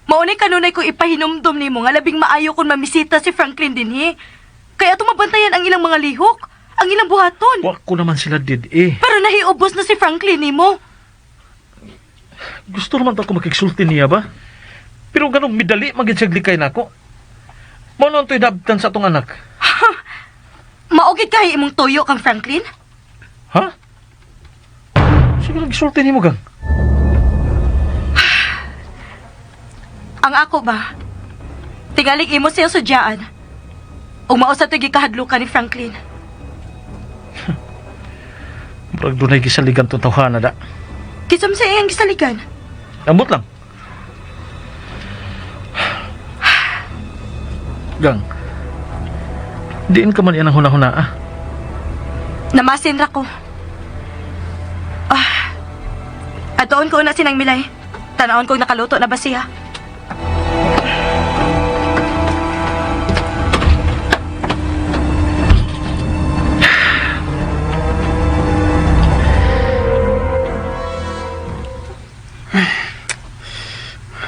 Maunay kanunay ko ipahinumdum nimo nga labing maayo kung mamisita si Franklin dinhi. Kaya ato mabantayan ang ilang mga lihok, ang ilang buhaton. Wa ko naman sila did eh. Pero nahiubos na si Franklin nimo. Gusto naman to ako makigsulti niya ba? Pero ganong midali magitsaglikay nako. Mao na to'y dabtan sa atong anak. Maugid kay imong tuyo kang Franklin? Ha? Sige nagsulti nimo gang. Ang ako ba? Tingalig imo siya sudyaan. Ug mao sa to'y gikahadlukan ni Franklin. Murag dunay gisaligan tong tawhana da. Kisam sa iyang gisaligan. Ambot lang. Gang. Diin ka man iyan ang huna-huna ah. Namasin ra ko. Ah. Atoon ko na sinang Milay. Tanawon kong nakaluto na ba siya.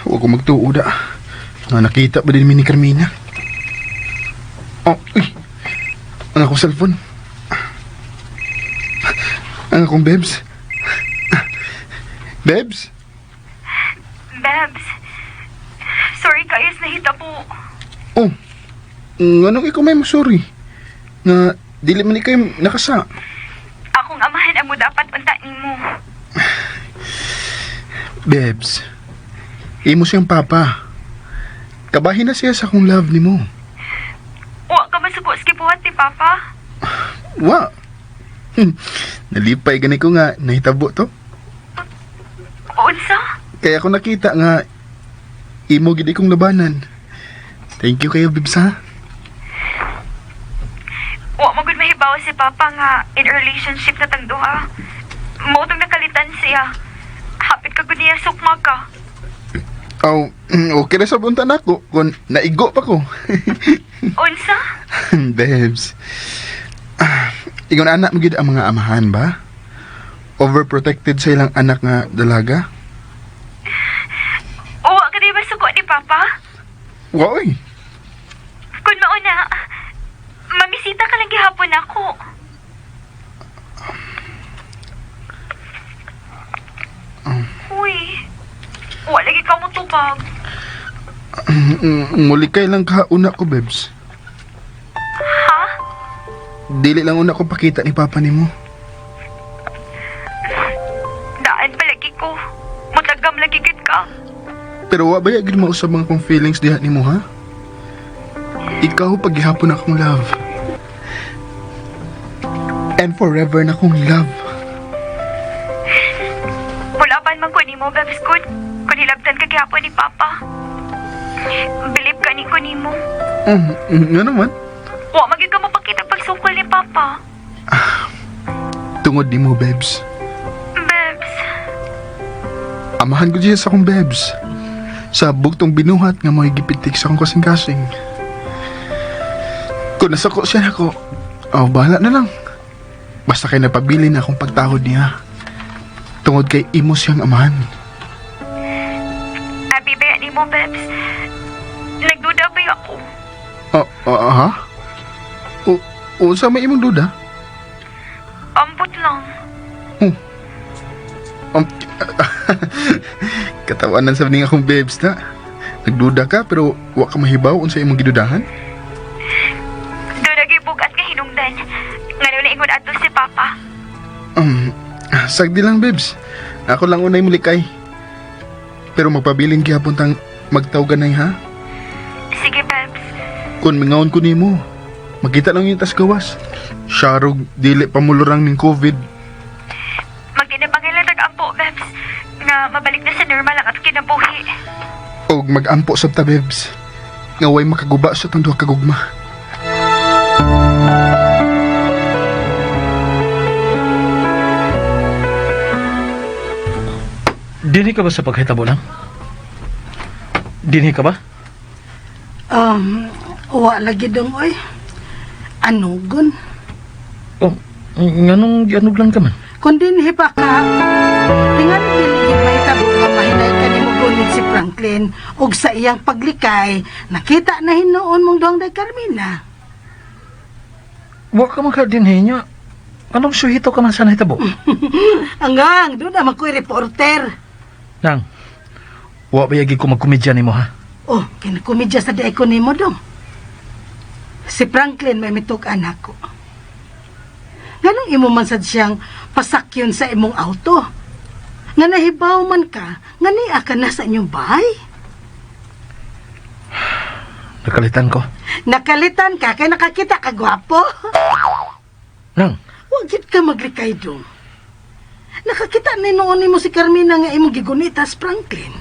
Huwag ko magtuo da. Nga nakita ba din mi ni Carmina? Oh, uy. Ang akong cellphone. Ang akong bebs. Bebs? Bebs, sorry kayo sa nahitabo. Oh, nganong ikaw may sorry? Nga, dili man ikaw nakasa. Akong amahan ang mo dapat unta nimo. Bebs, imo siyang papa. Kabahin na siya sa akong love nimo. Wa ka man suko sa gibuhat ni Papa. Wa. Nalipay gani ko nga nahitabo to. Unsa? Kaya ako nakita nga imo gid ikong labanan. Thank you kayo, Bibs, ha? Wa man gud mahibaw si Papa nga in a relationship na tang duha. Mao tong nakalitan siya. Hapit ka gud niya sukma ka. Oh, okay ra sa bunta nako kung naigo pa ko. Unsa? Bebs. Ah, ingon anak mo gid ang mga amahan ba? Overprotected sa ilang anak nga dalaga? Wa ka di ba suko ni Papa? Wa oy. Kung mao na, mamisita ka lang gihapon ako. Uy, wa lagi ka mo tubag. Muli kay lang kauna ko, Bebs. Ha? Dili lang una ko pakita ni Papa nimo. Daan palagi ko. Mutagam lagi gid ka. Pero wa ba gid mausab ang akong feelings diha nimo, ha? Ikaw paghihapon akong love. And forever na akong love. Mulaban man ko nimo, Bebs kun. Kun hilabtan ka gihapon ni Papa. Bilib ka ni ko nimo. Nga naman. Wa magyud ka mapakita pagsukol ni Papa. Tungod nimo, Bebs. Bebs, Amahan ko siya sa akong Bebs. Sa bugtong binuhat nga mga gipitik sa akong kasing-kasing. Kung nasako siya nako, oh, bahala na lang. Basta kay napabili na akong pagtahod niya. Tungod kay imo siyang amahan. abi ba nimo, Bebs? Nagduda ba ako? Oh, oh, ha? O, unsa may imong duda? Ambot lang. Katawanan sa ning akong babes na. Nagduda ka pero wa ka mahibaw unsa imong gidudahan? Doon nagibugat nga hinungdan. Nga na ingon adto si Papa. Sagdi lang, babes. Ako lang unay mulikay. Pero magpabilin gihapon tang magtawganay, ha? Sige, Bebs. Kung mingaon ko nimo, magkita lang yung tas gawas. Sharog dili pamulurang ning COVID. Magdinapangilan tag-ampo, Bebs. Nga mabalik na sa normal ang atong kinabuhi. Og magampo sab ta, babes. Nga way makaguba sa tong duha ka gugma. Dinhi ka ba sa paghitabo lang? Dinhi ka ba? Wa lagi dong oy. Anugon. Oh, nganong gianuglan ka man? Kung dinhi pa ka, tingali dili gid mahitabo nga mahinay ka nimo gunit si Franklin ug sa iyang paglikay, nakita na hinuon mong duhang day Carmina. Wa ka man ka dinhi niya. Anong suhito ka man sa nahitabo? Anggang, doon naman ko'y reporter. Nang, wa ba yagi ko magkomedya nimo ha? Oh, kinakomedya sa di ko nimo dong. Si Franklin may mitug anak ko. Ganong imo man sad siyang pasakyon sa imong auto. Nga nahibaw man ka, nga niya ka na sa inyong bahay. Nakalitan ko. Nakalitan ka kay nakakita ka gwapo. Nang, Wa gid ka maglikay dong. Nakakita ni noon nimo si Carmina nga imong gigunitas Franklin.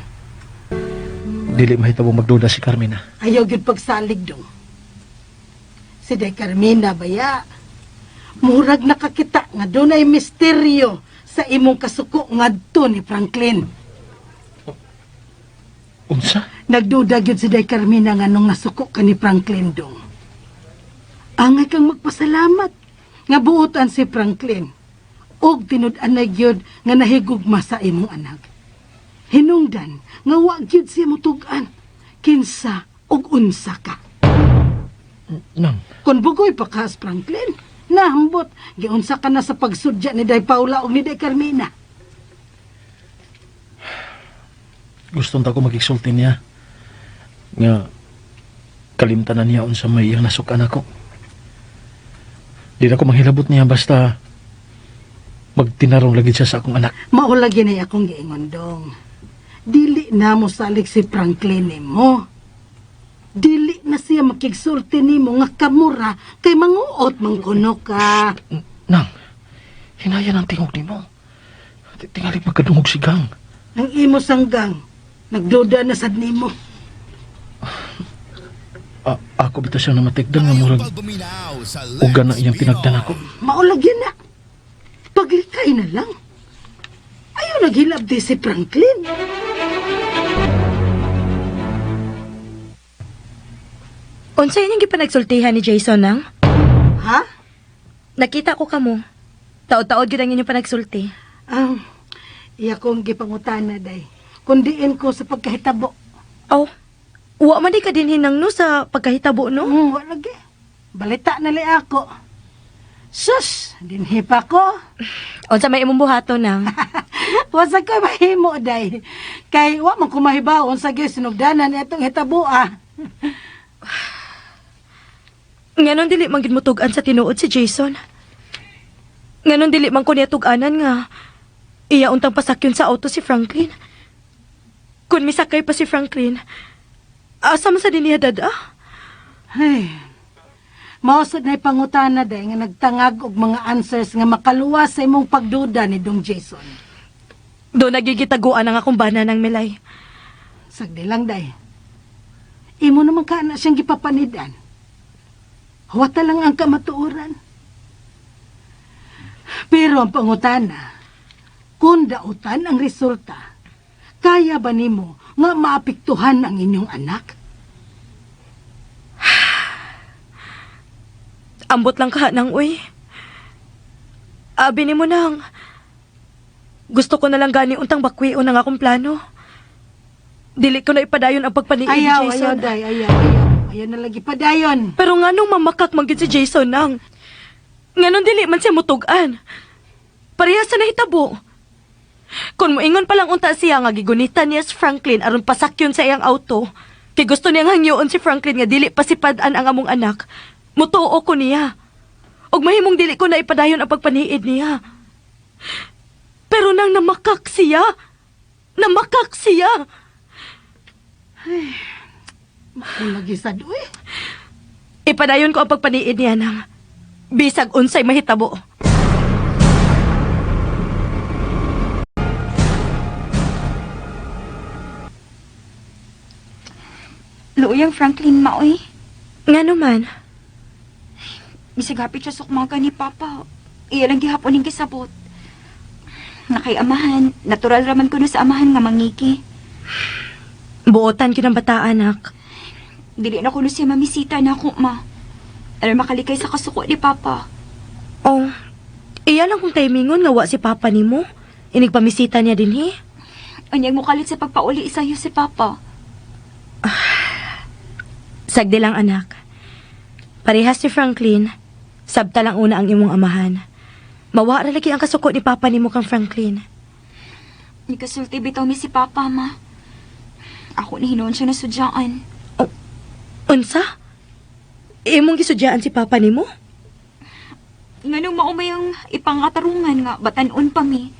dili mahitabo magduda si Carmina. Ayaw gyud pagsalig dong. Si Day Carmina baya. Murag nakakita nga dunay misteryo sa imong kasuko ngadto ni Franklin. Unsa? Nagduda gyud si Day Carmina nga nung nasuko ka ni Franklin dong. Angay kang magpasalamat nga buotan si Franklin. Og tinud-anay gyud nga nahigugma sa imong anak. Hinungdan nga wa gyud siya mutug-an kinsa og unsa ka. Nang, Kun bugoy pa ka, Franklin, nahambot giunsa ka na sa pagsudya ni Day Paula og ni Day Carmina. gustong ta ko magigsulti niya. Nga, kalimtan na niya unsa may iyang nasukan ako. Di na ko manghilabot niya basta magtinarong lagi siya sa akong anak. Mao lagi na akong giingon dong. Dili na mo salig si Franklin nimo. Dili na siya makigsulti nimo nga kamura kay manguot man kuno ka. Nang, hinaya ng tingog nimo. Tingali pagkadungog si Gang. Ang imo sanggang nagduda na sad nimo. Ako bitaw siyang namatigdan nga murag uga na iyang tinagdan ako. Mao lagi na. Paglikay na lang. Ayaw naghilab di si Franklin. Unsa inyong gipanagsultihan ni Jason nang? Ha? Nakita ko kamo. Taod-taod gyud ang inyong panagsulti. Iya kong gipangutana day. Kundiin ko sa pagkahitabo. Oh, wa man di ka dinhi nang no sa pagkahitabo no? Wa lagi. Balita na li ako. Sus, dinhi pa ko. Unsa may imong buhaton nang? Wasa ko mahimo day. Kay wa man ko mahibaw unsa gyud sinugdanan itong hitaboa. Nganon dili man gid mo tug-an sa tinuod si Jason. Nganon dili man ko niya tug-anan nga iya untang pasakyon sa auto si Franklin. Kun misakay pa si Franklin, asa man sa din niya dada? Ay. Mao sad nay pangutana day nga nagtangag og mga answers nga makaluwas sa imong pagduda ni Dong Jason. Do nagigitaguan ang akong bana ng Melay. Sagdi lang day. Imo naman ka na siyang gipapanidan. Huwata lang ang kamatuoran. Pero ang pangutana, kung dautan ang resulta, kaya ba nimo nga maapektuhan ang inyong anak? Ambot lang ka nang uy. Abi nimo nang. Gusto ko na lang gani untang bakwion ang akong plano. Dili ko na ipadayon ang pagpaniid ni Ayaw, Jason. ayaw, day, ayaw, ayaw. Ayaw na lagi padayon. Pero nga nung mamakak man gyud si Jason nang. Nganong dili man siya mutugan. Parehas sa nahitabo. Kung moingon pa lang unta siya nga gigunitan niya si Franklin aron pasakyon sa iyang auto, kay gusto niyang hangyoon si Franklin nga dili pasipad-an ang among anak, mutuo ko niya. Og mahimong dili ko na ipadayon ang pagpaniid niya. Pero nang namakak siya, namakak siya. Makulagi sad, uy. Ipadayon ko ang pagpaniid niya nang bisag unsay mahitabo. Luoyang Franklin maoy. Nga naman, Bisag hapit siya sukmaga ni Papa. Iya lang gihapon ning gisabot. Nakay amahan, natural raman kuno sa amahan nga mangiki. buotan gyud ang bata anak. Dili na kuno siya mamisita na ako, ma. Aron makalikay sa kasuko ni Papa. Oh, iya lang kung timingon nga wa si Papa nimo. Inigpamisita niya dinhi. Unyag mo kalit sa pagpauli sayo si Papa. Sagdi lang anak. Parehas si Franklin, sabta lang una ang imong amahan. Mawa ra lagi ang kasuko ni Papa nimo kang Franklin. Nikasulti bitaw mi si Papa, ma. Ako ni hinuon siya nasudyaan. Unsa? Imong gisudyaan si Papa nimo? Nganong maumay ang ipangatarungan nga batanon pa mi.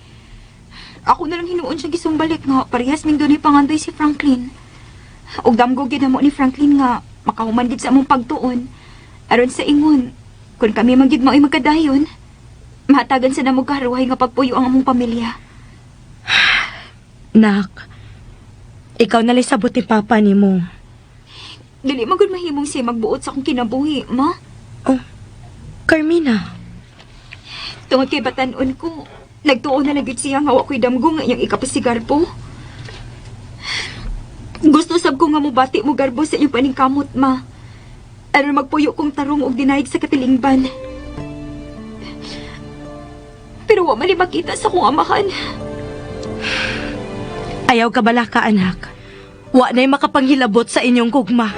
Ako na lang hinuon siya gisumbalik nga parehas ming dunay pangandoy si Franklin. Ug damgo gyud namo ni Franklin nga makahuman gid sa among pagtuon. Aron sa ingon, kung kami man gid mao'y magkadayon, mahatagan sa namo karuhay nga pagpuyo ang among pamilya. Nak, ikaw na sabot ni Papa nimo. Dili man gud mahimong siya magbuot sa akong kinabuhi, ma. Oh, Carmina. Tungod kay batanon ko, nagtuo na lang gyud siya nga wa ko'y damgo nga iyang ikapasigarbo. Gusto sab ko nga mobati mo garbo sa iyong paningkamot, ma. Aron magpuyo kong tarong og dinayig sa katilingban. Pero wa man ni makita sa akong amahan. Ayaw ka bala ka, anak. Wa na'y makapanghilabot sa inyong gugma.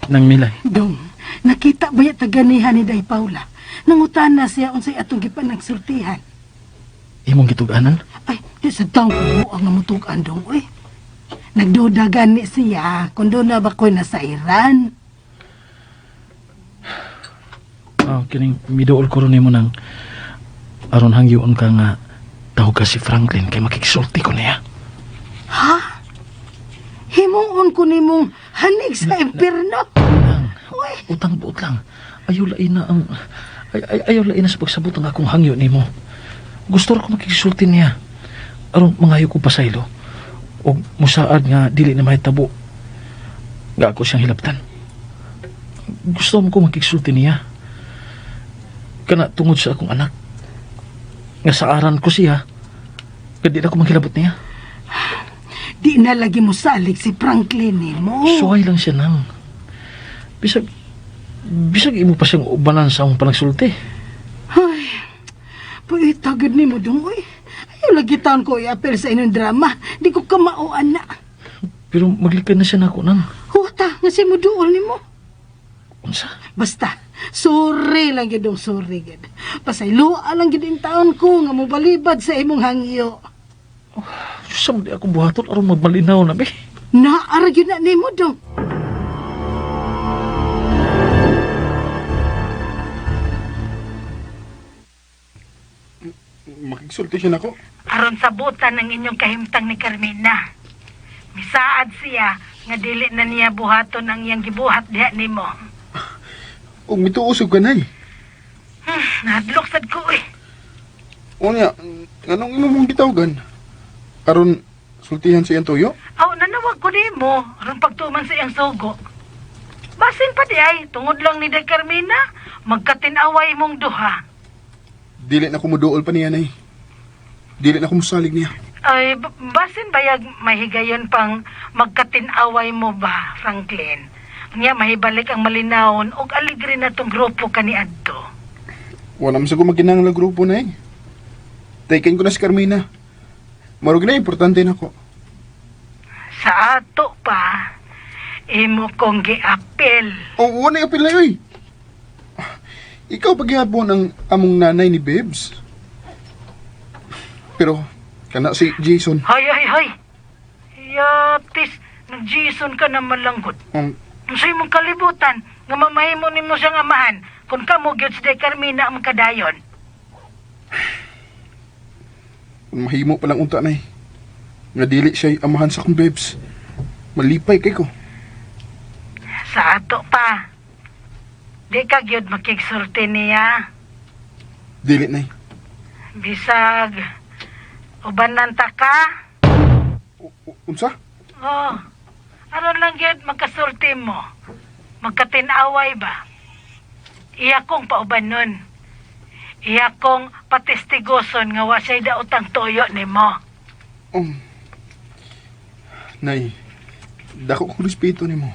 Nang Milay. Dong, nakita ba ya taganihan ni Day Paula? Nangutan na siya unsay atong gipanagsultihan. Imong gituganan? Ay, di sa taong ko ang namutugan dong, uy. Nagduda gani siya kung doon na ba ko'y nasairan. Ah, kining miduol ko ron nimo nang aron hangyoon ka nga tawag ka si Franklin kay makiksulti ko niya. Ha? Himuon ko nimong hanig sa impierno. Nang, Uy, utang buot lang. Ayaw lain na ang ayaw lain na sa pagsabot ang akong hangyo nimo. Gusto ra ko makiksulti niya. Aron mangayo ko pasaylo. Og musaad nga dili na mahitabo. Nga ako siyang hilabtan. Gusto mo ko makiksulti niya. Kana tungod sa akong anak. Nga saaran ko siya. Kaya di na ako manghilabot niya. di na lagi mo salig si Franklin nimo. Suway lang siya nang. Bisag, bisag imo pa siyang ubanan sa among panagsulti. Ay, puita gud nimo dong, uy. Ayaw lagi taon ko i-appeal sa inyong drama. Di ko kamauan na. Pero maglikay na siya nako nang. Huta, nga si mo duol nimo. Unsa? Basta, sorry lang gyud dong, sorry gyud. Pasayloa lang gyud in taon ko nga mobalibad sa imong hangyo. Sa di ako buhaton aron magmalinaw na be. Naara gyud na nimo dong. Makigsulti siya nako. Aron sabutan ang inyong kahimtang ni Carmina. Misaad siya nga dili na niya buhaton ang iyang gibuhat diha nimo. Ug mituusog ka nay. Nahadlok sad ko eh. Unya, nganong imo mong gitawgan? Aron sultihan sa iyang tuyo? Aw, nanawag ko nimo aron pagtuman sa iyang sugo. Basin pa di ay, tungod lang ni Day Carmina, magkatinaway mong duha. Dili na ko moduol pa niya nay. Dili na ko mosalig niya. Ay, basin bayag mahigayon pang magkatinaway mo ba, Franklin? Nya mahibalik ang malinawon og aligre na tong grupo kaniadto. Wala man sa ko maginangla grupo nay. Taken ko na si Carmina. Marug na importante na ko. Sa ato pa, imo kong giapil. Oo, wala apil na oy. Ikaw paghihapon ang among nanay ni Babes. Pero kana si Jason. Hoy, hoy, hoy! Yatis, nag-Jason ka na malanggot. Ang Sa imong kalibutan, nga mamahimo nimo siyang amahan, kung kamo gyud si Day Carmina ang kadayon. mahimo pa lang unta nay. Nga dili siya amahan sa akong Babes. Malipay kay ko. Sa ato pa, di ka gyud makigsulti niya. Dili nay. Bisag, ubanan ta ka? Unsa? Oh, aron lang gyud magkasulti mo. Magkatinaway ba? Iya kong pauban nun. Iya kong patestigoson nga wa siya'y daotang toyo nimo. Nay, dako kong respeto nimo.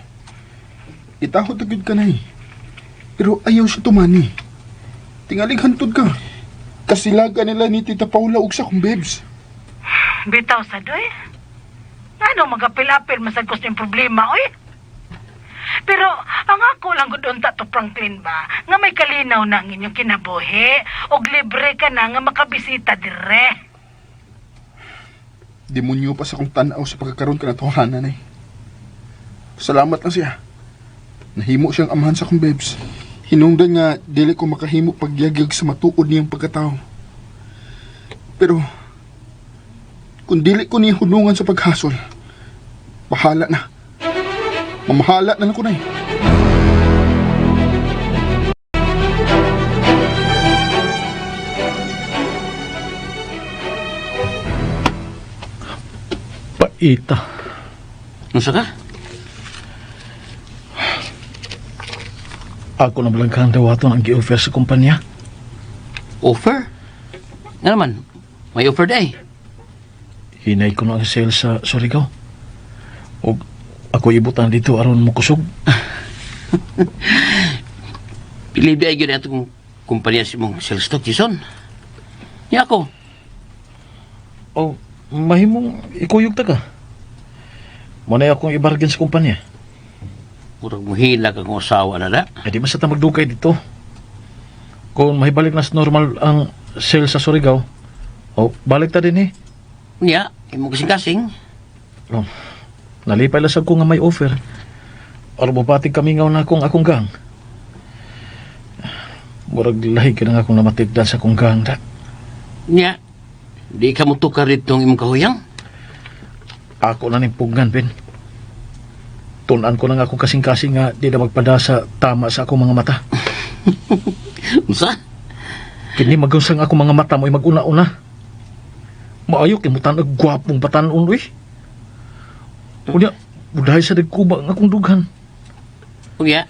Itahot na gyud ka nay. Pero ayaw siya tumani. Tingalig hantod ka. Kasilaga nila ni Tita Paula ug sa akong babes. Bitaw sa doy. Ano magapil-apil masagkos yung problema, oy? Pero ang ako lang gud unta to Franklin ba, nga may kalinaw na ang inyong kinabuhi og libre ka na nga makabisita dire. Demonyo pa sa akong tanaw sa pagkakaroon ka na tohanan eh. Salamat lang siya. Nahimo siyang amahan sa akong babes. Hinungdan nga dili ko makahimo pagyagyag sa matuod niyang pagkatao. Pero kung dili ko niya hunungan sa paghasol, Bahala na. Mamahala na lang ko, Nay. Paita. Unsa ka? Ako na lang kang dawaton ang gi-offer sa kumpanya. Offer? Nga naman, may offer day. Hinay ko na ang sale sa Surigao. Og ako ibutan dito aron mokusog. Pili ba gyud atong kumpanya sa imong sales stock, Jason? Nya ako. Oh, mahimong ikuyog ta ka. Mo na akong ibargain sa kumpanya. Murag muhila kang asawa na da. Eh, di man sa ta magdukay dito. Kung mahibalik na sa normal ang sale sa Surigao, oh, balik ta din eh. Nya, imong kasing-kasing. Oh, nalipay lasag ko nga may offer. Aron mobatig kami ngaw na akong akong gang. Murag lahi ka na nga akong namatigdan sa akong gang da. Nya, di ka mo tukar dito ang imong kahuyang. Ako na ning pugnan, Ben. Tunan ko na nga akong kasing-kasing nga di na magpada sa tama sa akong mga mata. Unsa? Kini magunsang akong mga mata mo'y maguna-una. Maayo kay mutan og gwapong batanon uy. Unya, budahay sa nagkuba ang akong dughan. Unya,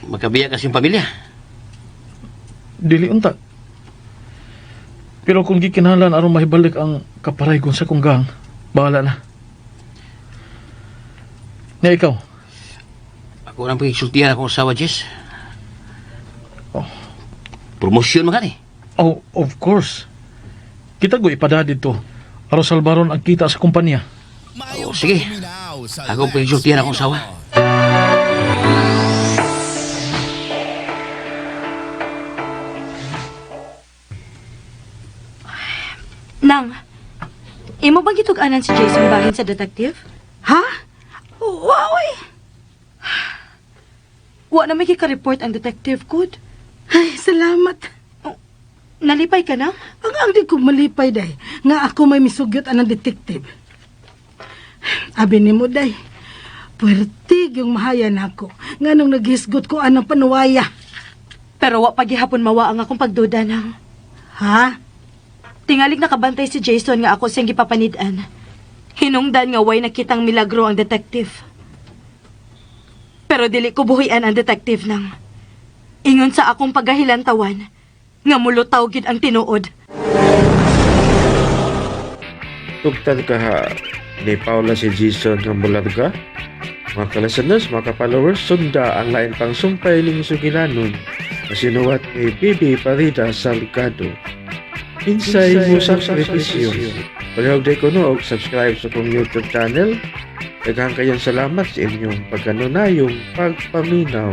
makabiya kasi yung pamilya. Dili unta. Pero kung gikinahanglan aron mahibalik ang kaparaygon sa kong gang, bahala na. Nya ikaw, Ako nang pagigsultihan akong asawa, Jess. Oh. Promosyon man eh. Oh, of course. Kita ko ipada dito. Aron salbaron ang kita sa kumpanya. Oh, sige. Ako pagigsultihan akong asawa. Nang, imo bang gitug-anan si Jason bahin sa detective? Ha? Wow, eh. Wa na may kika-report ang detective, good. Ay, salamat. Nalipay ka na? Ang di ko malipay, day. Nga ako may misugyot anang detective. Abi ni mo, day. Puwertig yung mahaya nako. Nga nung naghisgot ko anang panuwaya. Pero wa pagihapon mawa ang akong pagduda nang. Ha? Tingalig nakabantay si Jason nga ako siyang gipapanid-an. Hinungdan nga way nakitang milagro ang detective. Pero dili ko buhian ang detective nang. Ingon sa akong pagahilantawan, nga mulutaw gid ang tinuod. Tugtan ka ha ni Paula si Jason nga mularga. Mga ka-listeners, mga ka-followers, sunda ang lain pang sumpay ning sugilanon na sinuwat ni Bibi Parida Salgado. Insay mo sakripisyo. Palihog day ko no, og subscribe sa kong YouTube channel. Daghang kayong salamat sa inyong pagkanunayong pagpaminaw.